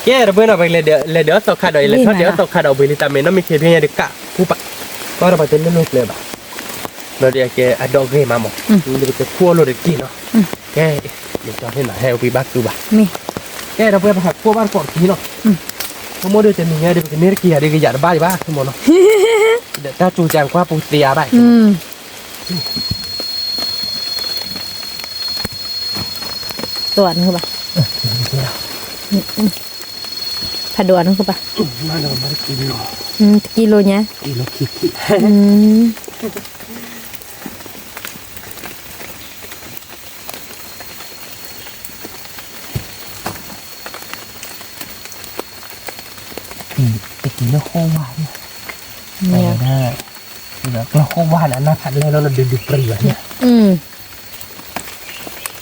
ကဲဒီပုၢ်ဝဲၢ်နီၤ ပကလဲၤဒုးအီၣ်သီခါဒီး ယလဲၤထီၣ်ဒုးအီၣ်သီခါဒီးဝံၤလံ တၢ်မ့ၢ်နီၢ်မံခ့ဖဲညါဒုးကးဖူပာ်, ကီၢ်ဒီးပှၤတလိၣ်လိၣ်ပျၢၤဘၣ်, ဘျီဒုးအကဲအဒိးဂ့ၤမးမး, ပကခိၣ်အီၣ်လိာ်တက့ၢ်နီၤ, ကဲ, ယကၠီၣ်ဖဲနီၤဟဲဝံဘၣ်ကုဘၣ်, ကဲဒီပုၢ်ဝဲၢ်ပဟးခိၣ်ဘၣ်တကိးတက့ၢ်နီၤ, ဆိကမိၣ်ဒီးတနံၤညါဒီး ပကန့ၢ်တက့ၢ်ယၤဒီး ကယၤတဘၣ်ဒံးဘၣ်ဆိကမိၣ်နီၤ, ဒီးတၢ်ကၠိကၠၤကွၢ်ပူၤသ့ဧါဘၣ်, ဆိကမိၣ်, တိၢ်အနုဘၣ်, ဖးဒိၣ်အနုဘၣ်, တကံလိညါ, တကံလၢဃိဝါန့ၣ်, ကျီၢ်ဃိဝါန့ၣ် အနၢ်ဖးလဲလီၤလၢဒုးဒုးပြံၤဘၣ်န့ၣ်,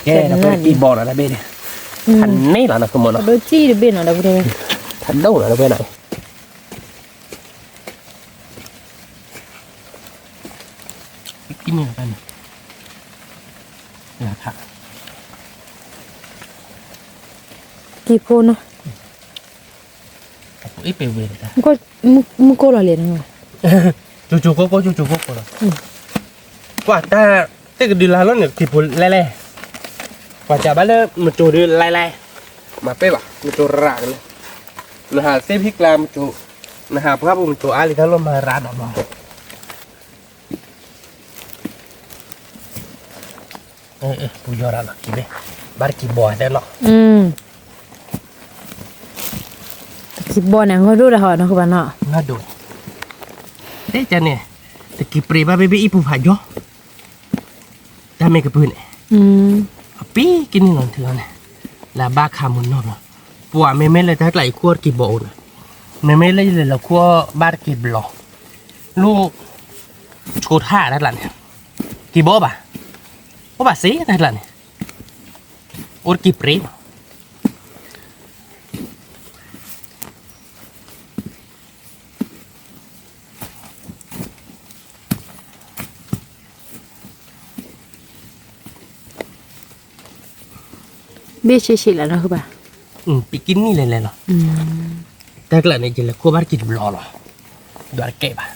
ကဲ တၢ်ပကံဘီနီၤ တၢ်ဘ့ၣ်န့ၣ်, ဖးန့ၢ်လီၤနီၤ ကမီၤနီၤ, ဒိၣ်စံၣ်တဘ့ၣ်နီၤ ဒီပုၢ်ဝဲၢ်, ဖးဒိၣ်နီၤ ဒီပုၢ်ဝဲၢ်နီၤ, ကံန့ၣ်လီၤန့ၣ်, ကံဖိနီၤ, မုၢ်ကိၢ်လီၤလဲၣ်နီၤ, ကၠိကၠိကိၢ်ကိၢ် ကၠိကၠိကိၢ်ကိၢ်လီၤ, ကွၢ်တၢ်သ့ၣ်ကဒုးလၢလီၤန့ၣ် ကံဖိလဲလဲ, ကွၢ်စးဘၣ်လၢမကၠိဒုးလဲလဲ, မၤပဲၢ်ဘၣ် မကၠိရၤကလဲ, နဟးသ့ၣ်ဖံကျါမကၠိ, နဟးပှၢ်ပူၤမကၠိအါလံတၢ်လီၢ်မၤရၤဒီးလီၤ ပူၤယီၤရၤလီၤ ကံဘ့ၣ်, ဘၣ်တကံဘီတဲလီၤ, တကံဘီန့ၣ် ငီၢ်ဒိၣ်တၢ်ဟီနီၤ ကဘၣ်နီၤ, တဲကန့ၣ်, တကံပြ့ဘၣ်ဘ့ၣ်ဘ့ၣ်အံၤပူၤဖးယီၤ, တၢ်မ့ၢ်ကပုၢ်န့ၣ်, အပ့ၤကန့ၢ်လီၤထံလီၤန့ၣ်, လၢဘၣ်ခးမုၢ်နီၢ်ဘျီ, ပှၤမ့မ့ၢ်လၢတၢ်ကျါအံၤခိၣ်တကံဘီအိၣ်န့ၣ်, မ့မ့ၢ်လၢယလဲၤလီၤခိၣ်ဘၣ်တကံဘျီ, လိၣ်, ဆိထၣ်တၢ်ကျါန့ၣ်, ကံဘီဘၣ်, အိၣ်ဘၣ်စ့တၢ်ကျါန့ၣ်, အိၣ်တကံပြ့လီၤ ဘ့ၣ်ဆံးဆံးလၢနီၤဘၣ်, ပကနံၣ်လဲၤလဲၤလီၤ, တၢ်ကျါန့ၣ် ယလဲၤခိၣ်ဘၣ်တကံတဘျီလီၤ, ဒွးတကဲဘၣ်,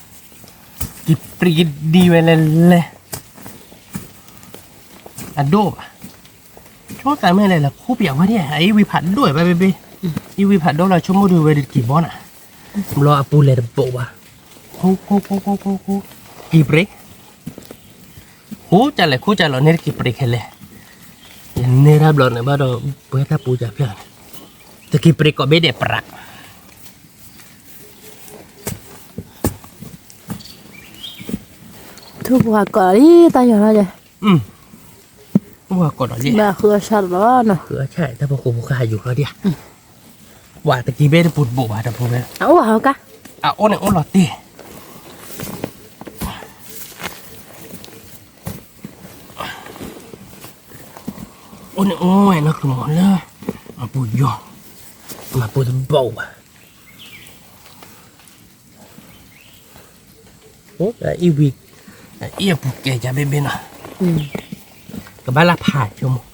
ကံပြံဒံဝဲလဲၤလဲၤ, အဒိၣ်ဘၣ်, ဆိသးမ့ၢ်လဲၤလဲၤခိၣ်ပၠးဝဲဒၣ် အအံၤဝံၤဖးဒိၣ်ဘၣ်ဘ့ၣ်ဘ့ၣ်, အံၤဝံၤဖးဒိၣ်လီၤ ဆိကမိၣ်ဒုးဝဲဒၣ်တကံဘီနၤ, ဘျီအပူၤလဲၤတဘိးဘၣ်, ခိခိခိခိခိ, ကံပြံ ခိကၢ်လဲၣ်ခိကၢ်လီၤန့ၣ်တကံပြံခဲလဲၣ်, ယန့ၢ်တၢ်ဘျီန့ၣ်ဘၣ်ဒီး ပှဲၤတၢ်ပူၤယၤဖျၢၣ်န့ၣ်, တကံပြံကိးဘ့ၣ်ဒဲးပြး, ထူၣ်ပှၤကိးလံတၢ်ယီၤလီၤယဲ, ပှၤကိးဒီးယဲ, ဘၣ်ဃုအဆၣ်လီၤနီၤ, ဃုအဆၣ်တၢ်ဖိဃိဖိဃာ်ယူၤလီၤဒံး, ပှၤတကံဘ့ၣ်တပူၤတဘိးဘၣ်တပူၤဝဲ, အအိၣ်ဟးကါ, အအိၣ်န့ၣ်အိၣ်လီၤတ့ၢ် အိၣ်န့ၣ်အိၣ်ဝဲနီၢ်ကမီၤလၢ အပူၤယီၤ, မၤပူၤတဘိးဘၣ်, အံၤဝံၤ, အံၤအပူၤကဲယၤဘ့ၣ်ဘ့ၣ်နီၤ, ကဘၣ်လၢဖးဆိကမိၣ်,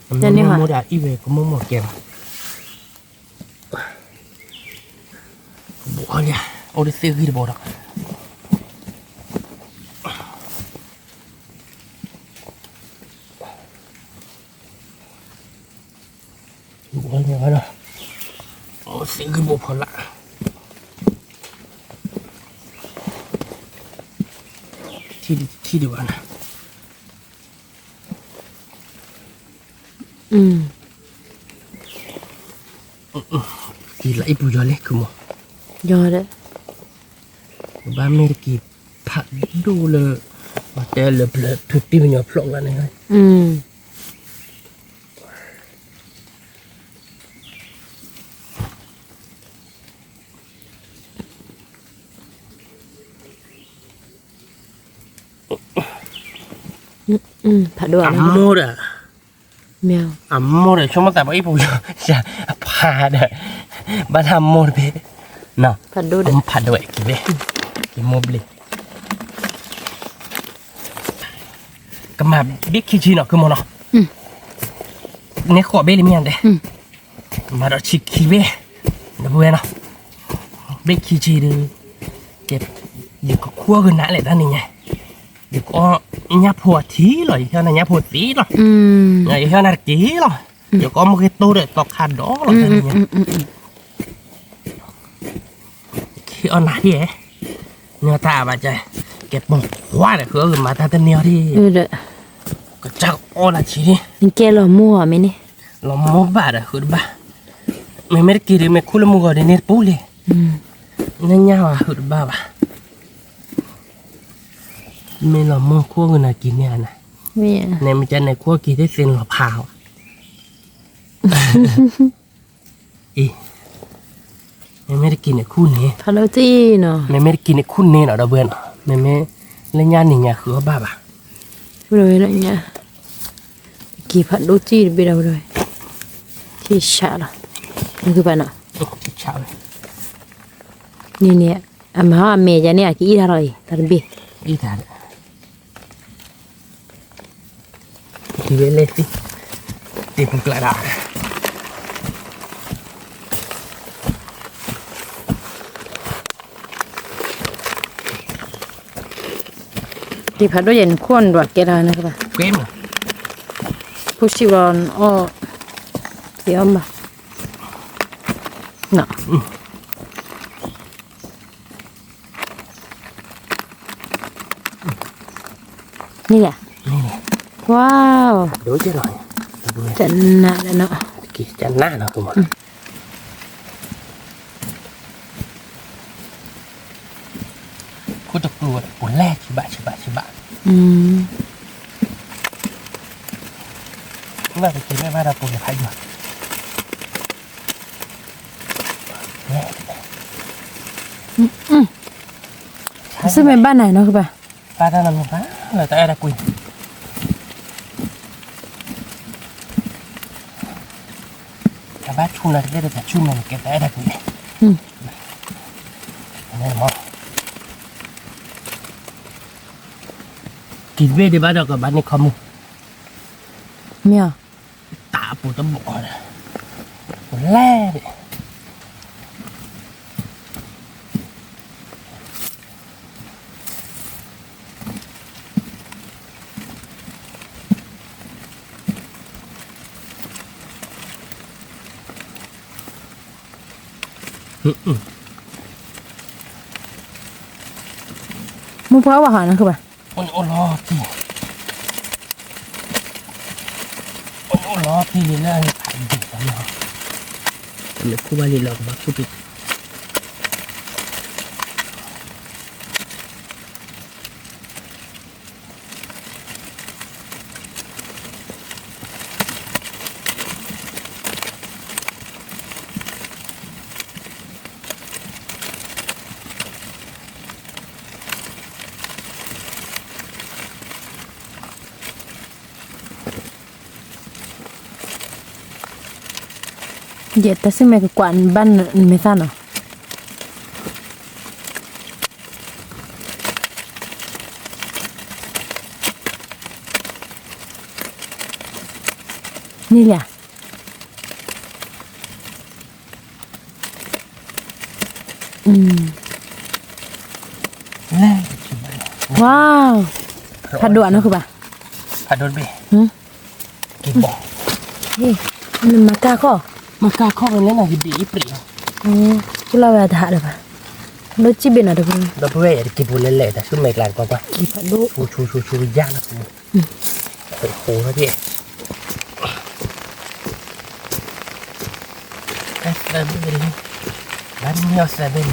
မိၢ်မိၢ်ဒၣ်အံၤဝဲကမိၢ်မိၢ်ကဲဘၣ် ကဘိးအီၤလံ, အိၣ်တသ့ဂံၢ်တဘိးဒီး, ကဘိးအီၤလံ, အိၣ်သ့ဂံၢ်ဘိးဖီလာ်, ထံၣ်ဒံးဘၣ်နၤ ကံလၢအံၤပူၤယီၤလံ ကမီၤ, ယီၤဒီး, ကဘၣ်မ့ၢ်တကံဖးဒိၣ်လၢ, ပှၤတဲလၢဖုတံၢ်ပညီဖျိးလၢန့ၣ်, ဖးဒိၣ်အမိၢ်ဒီး, အမိၢ်ဒီး ဆိကမိၣ်သးပှၤအံၤပူၤယီၤ, အဖးဒီး, ဘၣ်တၢ်မိၢ်တဘ့ၣ်, ဖးဒိၣ်ဒီး, ဖးဒိၣ်ဝဲက့ၤဘ့ၣ်, က့ၤမိၢ်ဘျ့ၣ်, ကမၤဘ့ၣ်ခံဆံနီၤ ကမီၤနီၤ, န့ၣ်ဃိးဘ့ၣ်လံမ့ၢ်ဧါဒဲး, မၤဒီးဆံခံဘ့ၣ်, ဒီပုၢ်ဝဲၢ်နီၤ, ဘ့ၣ်ခံဆံဒုး, ယကခိၣ်ကနၣ်လဲၣ်တၢ်န့ၣ်ညါ, ယကအီၣ်ညၣ်ဖိအထံလီၤ ယဟဲနၤညၣ်ဖိသံလီၤ, ယဟဲနၤတက့ၢ်လီၤ, ယကအီၣ်မ့ၢ်ဂ့ၤတိၢ်ဒီးသီခါဒီးလီၤတၢ်န့ၣ်ညါ, ယကအီၣ်နၤဟ့ၣ်, ညီတၢ်အဘၣ်ကဲ, ကဲပိာ်ခွါဒီး ဃုအီၣ်ကမၤတၢ်တန့ၢ်အီၤဒၣ်, ကစၢ်ကအီၣ်လၢဆံးန့ၣ်, ကဲလီၤမိၢ်အီၤမ့ၢ်န့ၣ်, လီၤမိၢ်ဘၣ်ဒီး ဃုတဘၣ်, မ့မ့ၢ်တက့ၤဒီးမ့ၢ်ခူၣ်လၢမုၢ်ဂီၤဒ်န့ၣ်တပူၤလံ, နညါဝဲ ဃုတဘၣ်ဘၣ်, မ့ၢ်လီၤမိၢ်ခိၣ်ကနၤက့ၤန့ၢ်ဧါနၤ, နမ့ၢ်ကဲန့ၣ်ခိၣ်က့ၤသ့ၣ်သ့ၣ်လီၤဖးဝဲ အံၤ, မ့မ့ၢ်တက့ၤန့ၣ်ခူၣ်န့ၣ်, မ့မ့ၢ်တက့ၤန့ၣ်ခူၣ်န့ၣ်နီၤ ဒီပုၢ်ဝဲၢ်နီၤ, မ့မ့ၢ်လၢညါန့ၣ်ညါဃုအီၣ်ဘၣ်ဘၣ်, က့ၤဖးဒိၣ်ကံၣ်တဘ့ၣ်ဒီးဝဲ, ထံဆးလီၤ, နကဘၣ်နီၤ, န့ၣ်န့ၣ်, အမၤဟီၣ်အမဲာ်ယၤန့ၣ် အကအံၣ်တၢ်လီၤအံၤ တၢ်တဘ့ၣ် တံၤဝဲလဲၣ်သံ, တံၤပူၤကျါဒၣ်, တံၤဖးဒိၣ်ယဲၢ်နခိၣ်နဒွးကဲထီၣ်နကဘၣ်, ဖိစံးဘျီအီၣ်, တံၤအီၣ်ဘၣ်, န့ၣ်ယၤ, ဝါ, တနးလၢနီၤ, တနးလၢနီၤ, ခိၣ်တကျိၤ ပူၤလဲၢ်ဆံးဘၣ်ဆံးဘၣ်ဆံးဘၣ်, ဘၣ်တက့ၤမ့ၢ်ဘၣ်ဒီးပူၤလဲၢ်ဖးယွၤ, စ့ၢ်မ့ၢ်ဘၣ်နၤနီၤကဘၣ်, ဘၣ်တၢ်နီၤမ့ၢ်ဘၣ်လၢတၢ်အဲၣ်တၢ်ကွံ တၢ်ဘၣ်ဆူၣ်နၤတက့ၢ်ဒီး တၢ်ဆူၣ်မဲာ်ကဲတၢ်အဲၣ်တၢ်ကွံန့ၣ်, ကံၣ်တဘ့ၣ်ဒံးဘၣ်ဒီးကဘၣ်န့ၢ်ခီမူ, မ့ၢ်, တၢ်အပူၤတဘီၣ်ဒီး, လဲၣ်, မုၢ်ပှၢ်အိၣ်ဘၣ်ဟီနီၤကဘၣ်, အိၣ်လီၤ, အိၣ်လီၤဖဲလံလၢအဖးဒိၣ်, လၢခိၣ်ဘၣ်လံလီၤကဘၣ်ခိၣ်ဖဲ ယဲတၢ်စံၣ်မဲာ်ကကွၢ် နဘၣ်နမဲာ်သၣ်နီၤ, န့ၣ်လၢ ဝါ, ဖးဒိၣ်အနီၢ်ဃုဘၣ်, ဖးဒိၣ်တဘ့ၣ်, က့ၤဘီ, နမၤကါခီၣ်, မၤကါခီၣ်ဝဲလၢနကဒံးအံၤပြံးလီၤ, ကလီၤဝဲတဟးလၢၤဘၣ်, ဒိၣ်စံၣ်ဘ့ၣ်နီၤတပူၤ, ဒီပုၢ်ဝဲၢ်ယဲတက့ၤပူၤလဲၤလဲၤတၢ်ဆူမဲာ်ကျါတကွၢ်ကွၢ်, ဆူဆူဆူယါလီၤ, ဃိးဃိး သၢဘ့ၣ်, ဘၣ်မ့ၢ်အီၤသၢဘ့ၣ်န့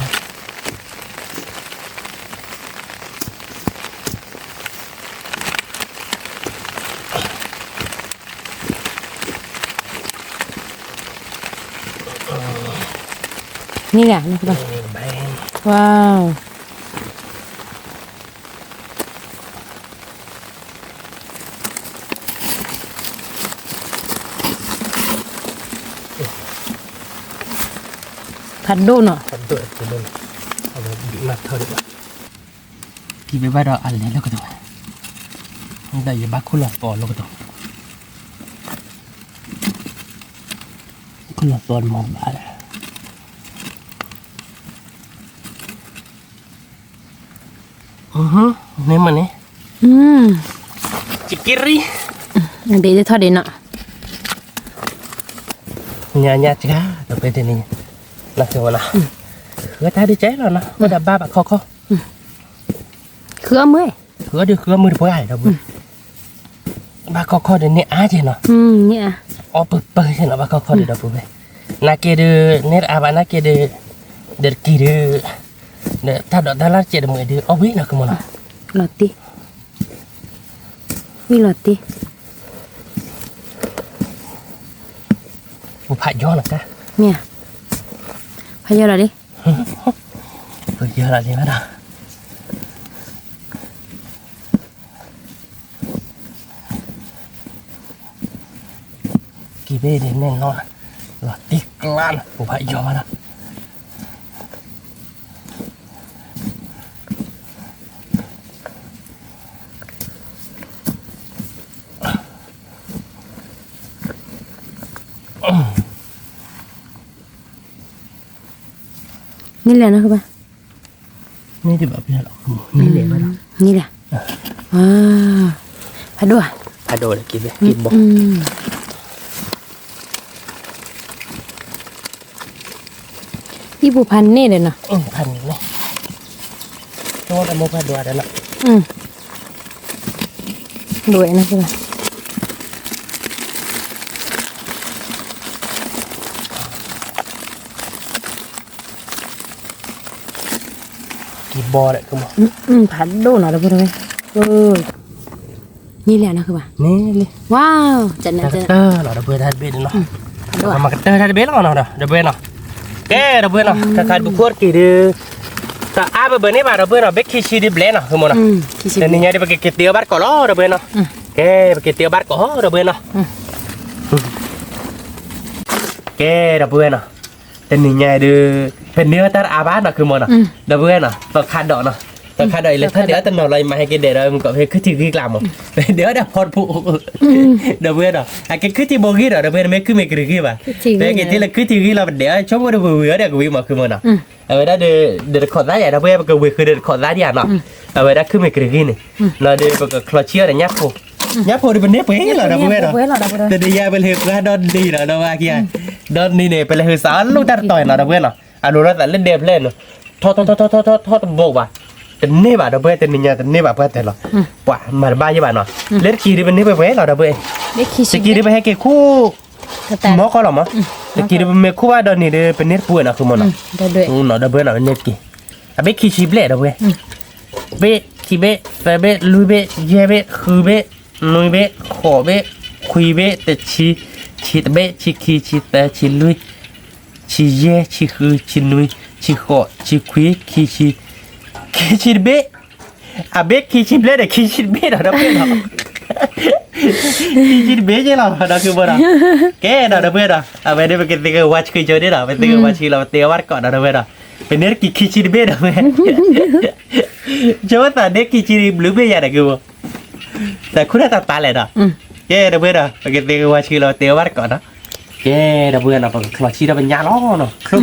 ၣ်, န့ၣ်ဂၤ, ဝါ ဖးဒိၣ်နီၤ, ကံၣ်ဘ့ၣ်ဘၣ်ဒီးအလဲၤလီၤကဒီး, ဒီးယဘၣ်ခိၣ်လီၤသီလီၤကဒီး, ခိၣ်လီၤသီမၤဘၣ်ဒီး န့ၣ်မ့ၢ်န့ၣ်, က့ရံ, ဒ်ထီၣ်ဒ်နီၤ, ညါညါစှၤ ဒီးပဲတန့ၣ်, နသ့ဝဲလီၤ, ဝဲတၢ်ဒ်ကဲလီၤနီၤ, ဝဲဒၣ်ဘၣ်ဘၣ်ခီခီ, ဃု ဃုအီၣ်မုၢ်, ဃုအီၣ်ဒုးဃုအီၣ်မုၢ်တပှၢ်ဒီပုၢ်ဝဲၢ်, ဘၣ်ခီခီဒီးန့ၢ်အါက့ၤနီၤ, အီၣ်ပၢၢ်ပၢၢ်က့ၤနီၤ ဘၣ်ခီခီဒီးဒီပုၢ်ဝဲၢ်, နာ်က့ဒီး န့ၢ်တအါဘၣ်နာ်က့ဒီး, ဒီးတက့ၤဒီး, ဒီးတၢ်ဒိးတၢ်လၢ်တစဲးတမှဲးဒီး အီၣ်ဝံၤနီၤ ကမ့ၢ်နီၤ, လီၤတံၢ်, ဝံၤလီၤတံၢ်, ပဖးယီၤနီၤတၢ်, မ့ၢ်, ဖးယီၤလီၤလံ, ပယီၤလီၤလံဘၣ်ဒီး က့ၤဘ့ၣ်ဒ်န့ၣ်နီၤ, လီၤတံၢ်ကျါနီၤ ပဖးယီၤမးနီၤ, န့ၢ်လဲၣ်နီၤ, န့ၢ်ဒံးဘၣ်ပျၢ်လီၤ, န့ၢ်လဲၣ်ဘၣ်ဒီး, န့ၢ်လဲၣ်, ဖးဒိၣ်ဧါ, ဖးဒိၣ်လၢက့ၤဘ့ၣ်က့ၤဘီ အံၤပူၤဖးန့ၢ်ဒီးနီၤ, ဖးန့ၢ်, တမိၢ်ဖးဒိၣ်ဒီးနီၤ, ဒိၣ်ဝဲနီၤ, က့ၤဘီဒီး, ဖးဒိၣ်နီၤ ဒီပုၢ်ဝဲၢ်, န့ၢ်လဲၣ်နီၤ, န့ၢ်လံ, ဝါ, တၢ်ကတၢၢ်လီၤ ဒီပုၢ်ဝဲၢ် တၢ်တဘ့ၣ်န့ၣ်နီၤ, မၤကတၢၢ်တၢ်တဘ့ၣ်လီၤနီၤ ဒီပုၢ်ဝဲၢ်နီၤ, ကဲ ဒီပုၢ်ဝဲၢ်နီၤ တၢ်ခးဒုးဖိတက့ၤဒီး, တအါဘၢဘၢန့ၣ်ဘၣ် ဒီပုၢ်ဝဲၢ်နီၤ ဘ့ၣ်ခံဆံဒုးဘျဲၣ်နီၤ ဃုမ့ၢ်နီၤ, တနံၤညါဒီး ပကက့ၤတ့အီၣ်ဘၣ်တကိးလီၤ ဒီပုၢ်ဝဲၢ်နီၤ, ကဲ ပက့ၤတ့အီၣ်ဘၣ်တကိး ဒီပုၢ်ဝဲၢ်နီၤ, ကဲ ဒီပုၢ်ဝဲၢ်နီၤ, တနံၤညါဒီး, ပန့ၢ်အီၣ်တၢ်တအါဘၣ်နီၤ ဃုမ့ၢ်နီၤ, ဒီပုၢ်ဝဲၢ်နီၤ ပခးဒိးနီၤ, ပခးဒိးအံၤလၢထီၣ်ဒဲးအီၣ်တနီၤလီၤ ယမၤဟဲက့ၤဒဲးဒီး မုၢ်ကီၢ်ဖဲခုထံဂံၢ်ကျါမး, ပဒဲးအီၣ်ဒၣ်ဖီတဖိ, ဒီပုၢ်ဝဲၢ်နီၤ အက့ၤခုထံဘိဂံၢ်ဒီး ဒီပုၢ်ဝဲၢ် နမ့ၢ်ခုမ့ၢ်ကရံၣ်ဂံၢ်ဘၣ်, ပဟဲက့ၤထံၣ်လၢခုထံဂံၢ်လီၤ ပဒဲးအီၣ် ဆိကမိၣ်ဒီးဝ့ၤဝ့ၤအီၣ်ဒီးကဝံၤမး ဃုမ့ၢ်နီၤ, အဝဲဒၣ်ဒီး, ဒီးတခိးသါယၤ ဒီပုၢ်ဝဲၢ် ပကဝ့ၤဃုာ်ဒီးတခိးသါဒံးဧါနီၤ, အဝဲဒၣ်ခုမ့ၢ်ကရံၣ်ဂံၢ်န့ၣ်, လီၤဒီးပကချီဆံအီၤဒီးညၣ်ဖိ, ညၣ်ဖိဒီးပန့ၢ်ပှဲၤလီၤ ဒီပုၢ်ဝဲၢ်နီၤ, တနံၤညါပလဲၤဟုးပှၢ်ဒီနံၤလီၤ ဒီပုၢ်ဝဲၢ်, ဒီနံၤန့ၣ် ပလဲၤဟုးစးအီၣ်လိၣ်တၢ်တတီၤနီၤ ဒီပုၢ်ဝဲၢ်နီၤ, အလိၤလီၤသးလၢဒဲးဖျဲၣ်နီၤ, ထီၣ်ထီၣ်ထီၣ်ထီၣ်ထီၣ်ထီၣ်ထီၣ်တဘိးဘၣ်, တန့ၢ်ဘၣ် ဒီပုၢ်ဝဲၢ် တနံၤညါတန့ၢ်ဘၣ်ပှၢ်တၢၢ်လီၤ, ပှၤမၤတဘၣ်ယဲဘၣ်နီၤ, လၢတက့ၤဒီးပန့ၢ်ပှဲၤပှဲၤလီၤ ဒီပုၢ်ဝဲၢ်, တက့ၤဒီးပဟဲက့ၤခူၣ် မီကီလီၤမး, တက့ၤဒီးပမ့ၢ်ခူၣ်ဘၣ်ဒီနံၤဒီး ပန့ၢ်တပူၤနီၤ ဃုမ့ၢ်နီၤ, ဒီပုၢ်ဝဲၢ်နီၤ ပန့ၢ်တက့ၤ, အဘ့ၣ်ခံဆံဘျဲၣ် ဒီပုၢ်ဝဲၢ်, ဘ့ၣ် ခံဘ့ၣ် သၢဘ့ၣ် လွံၢ်ဘ့ၣ် ယဲၢ်ဘ့ၣ် ဃုဘ့ၣ် နွံဘ့ၣ် ဃိးဘ့ၣ် ခွံဘ့ၣ် တဆံ ဆံတဘ့ၣ် ဆံခံ ဆံသၢ ဆံလွံၢ် ဆံယဲၢ် ဆံဃု ဆံနွံ ဆံဃိး ဆံခွံ ခံဆံ, ခံဆံတဘ့ၣ်, အဘ့ၣ်ခံဆံဘျဲၣ်ဒီး ခံဆံတဘ့ၣ်ဒီး ဒီပုၢ်ဝဲၢ်နီၤ, ခံဆံတဘ့ၣ်က့လီၤ ဒီပုၢ်ဝဲၢ်နီၤ, ကဲဒီး ဒီပုၢ်ဝဲၢ်နီၤ အဝဲဒၣ်ပကသ့ကဝါဆှံကၠိန့ၣ်ဒီး ပသ့ကဝါဆှံလီၤ ပသ့ကဝါတကိးဒီး ဒီပုၢ်ဝဲၢ်နီၤ, ပန့ၢ်တက့ၤခံဆံတဘ့ၣ်ဒီး ဝဲ ဆိသးန့ၢ်ခံဆံဘျုးဘ့ၣ်ယၤဒီး ကဲဘိ တၢ်ခူၣ်တၢ်တၢ်လဲၣ်ဒီး, ကဲ ဒီပုၢ်ဝဲၢ်ဒီး ပကသ့ကဝါဆှံလီၤ ပသ့ကဝါတကိးနီၤ, ကဲ ဒီပုၢ်ဝဲၢ်နီၤ ပကချီဆံဒီးပ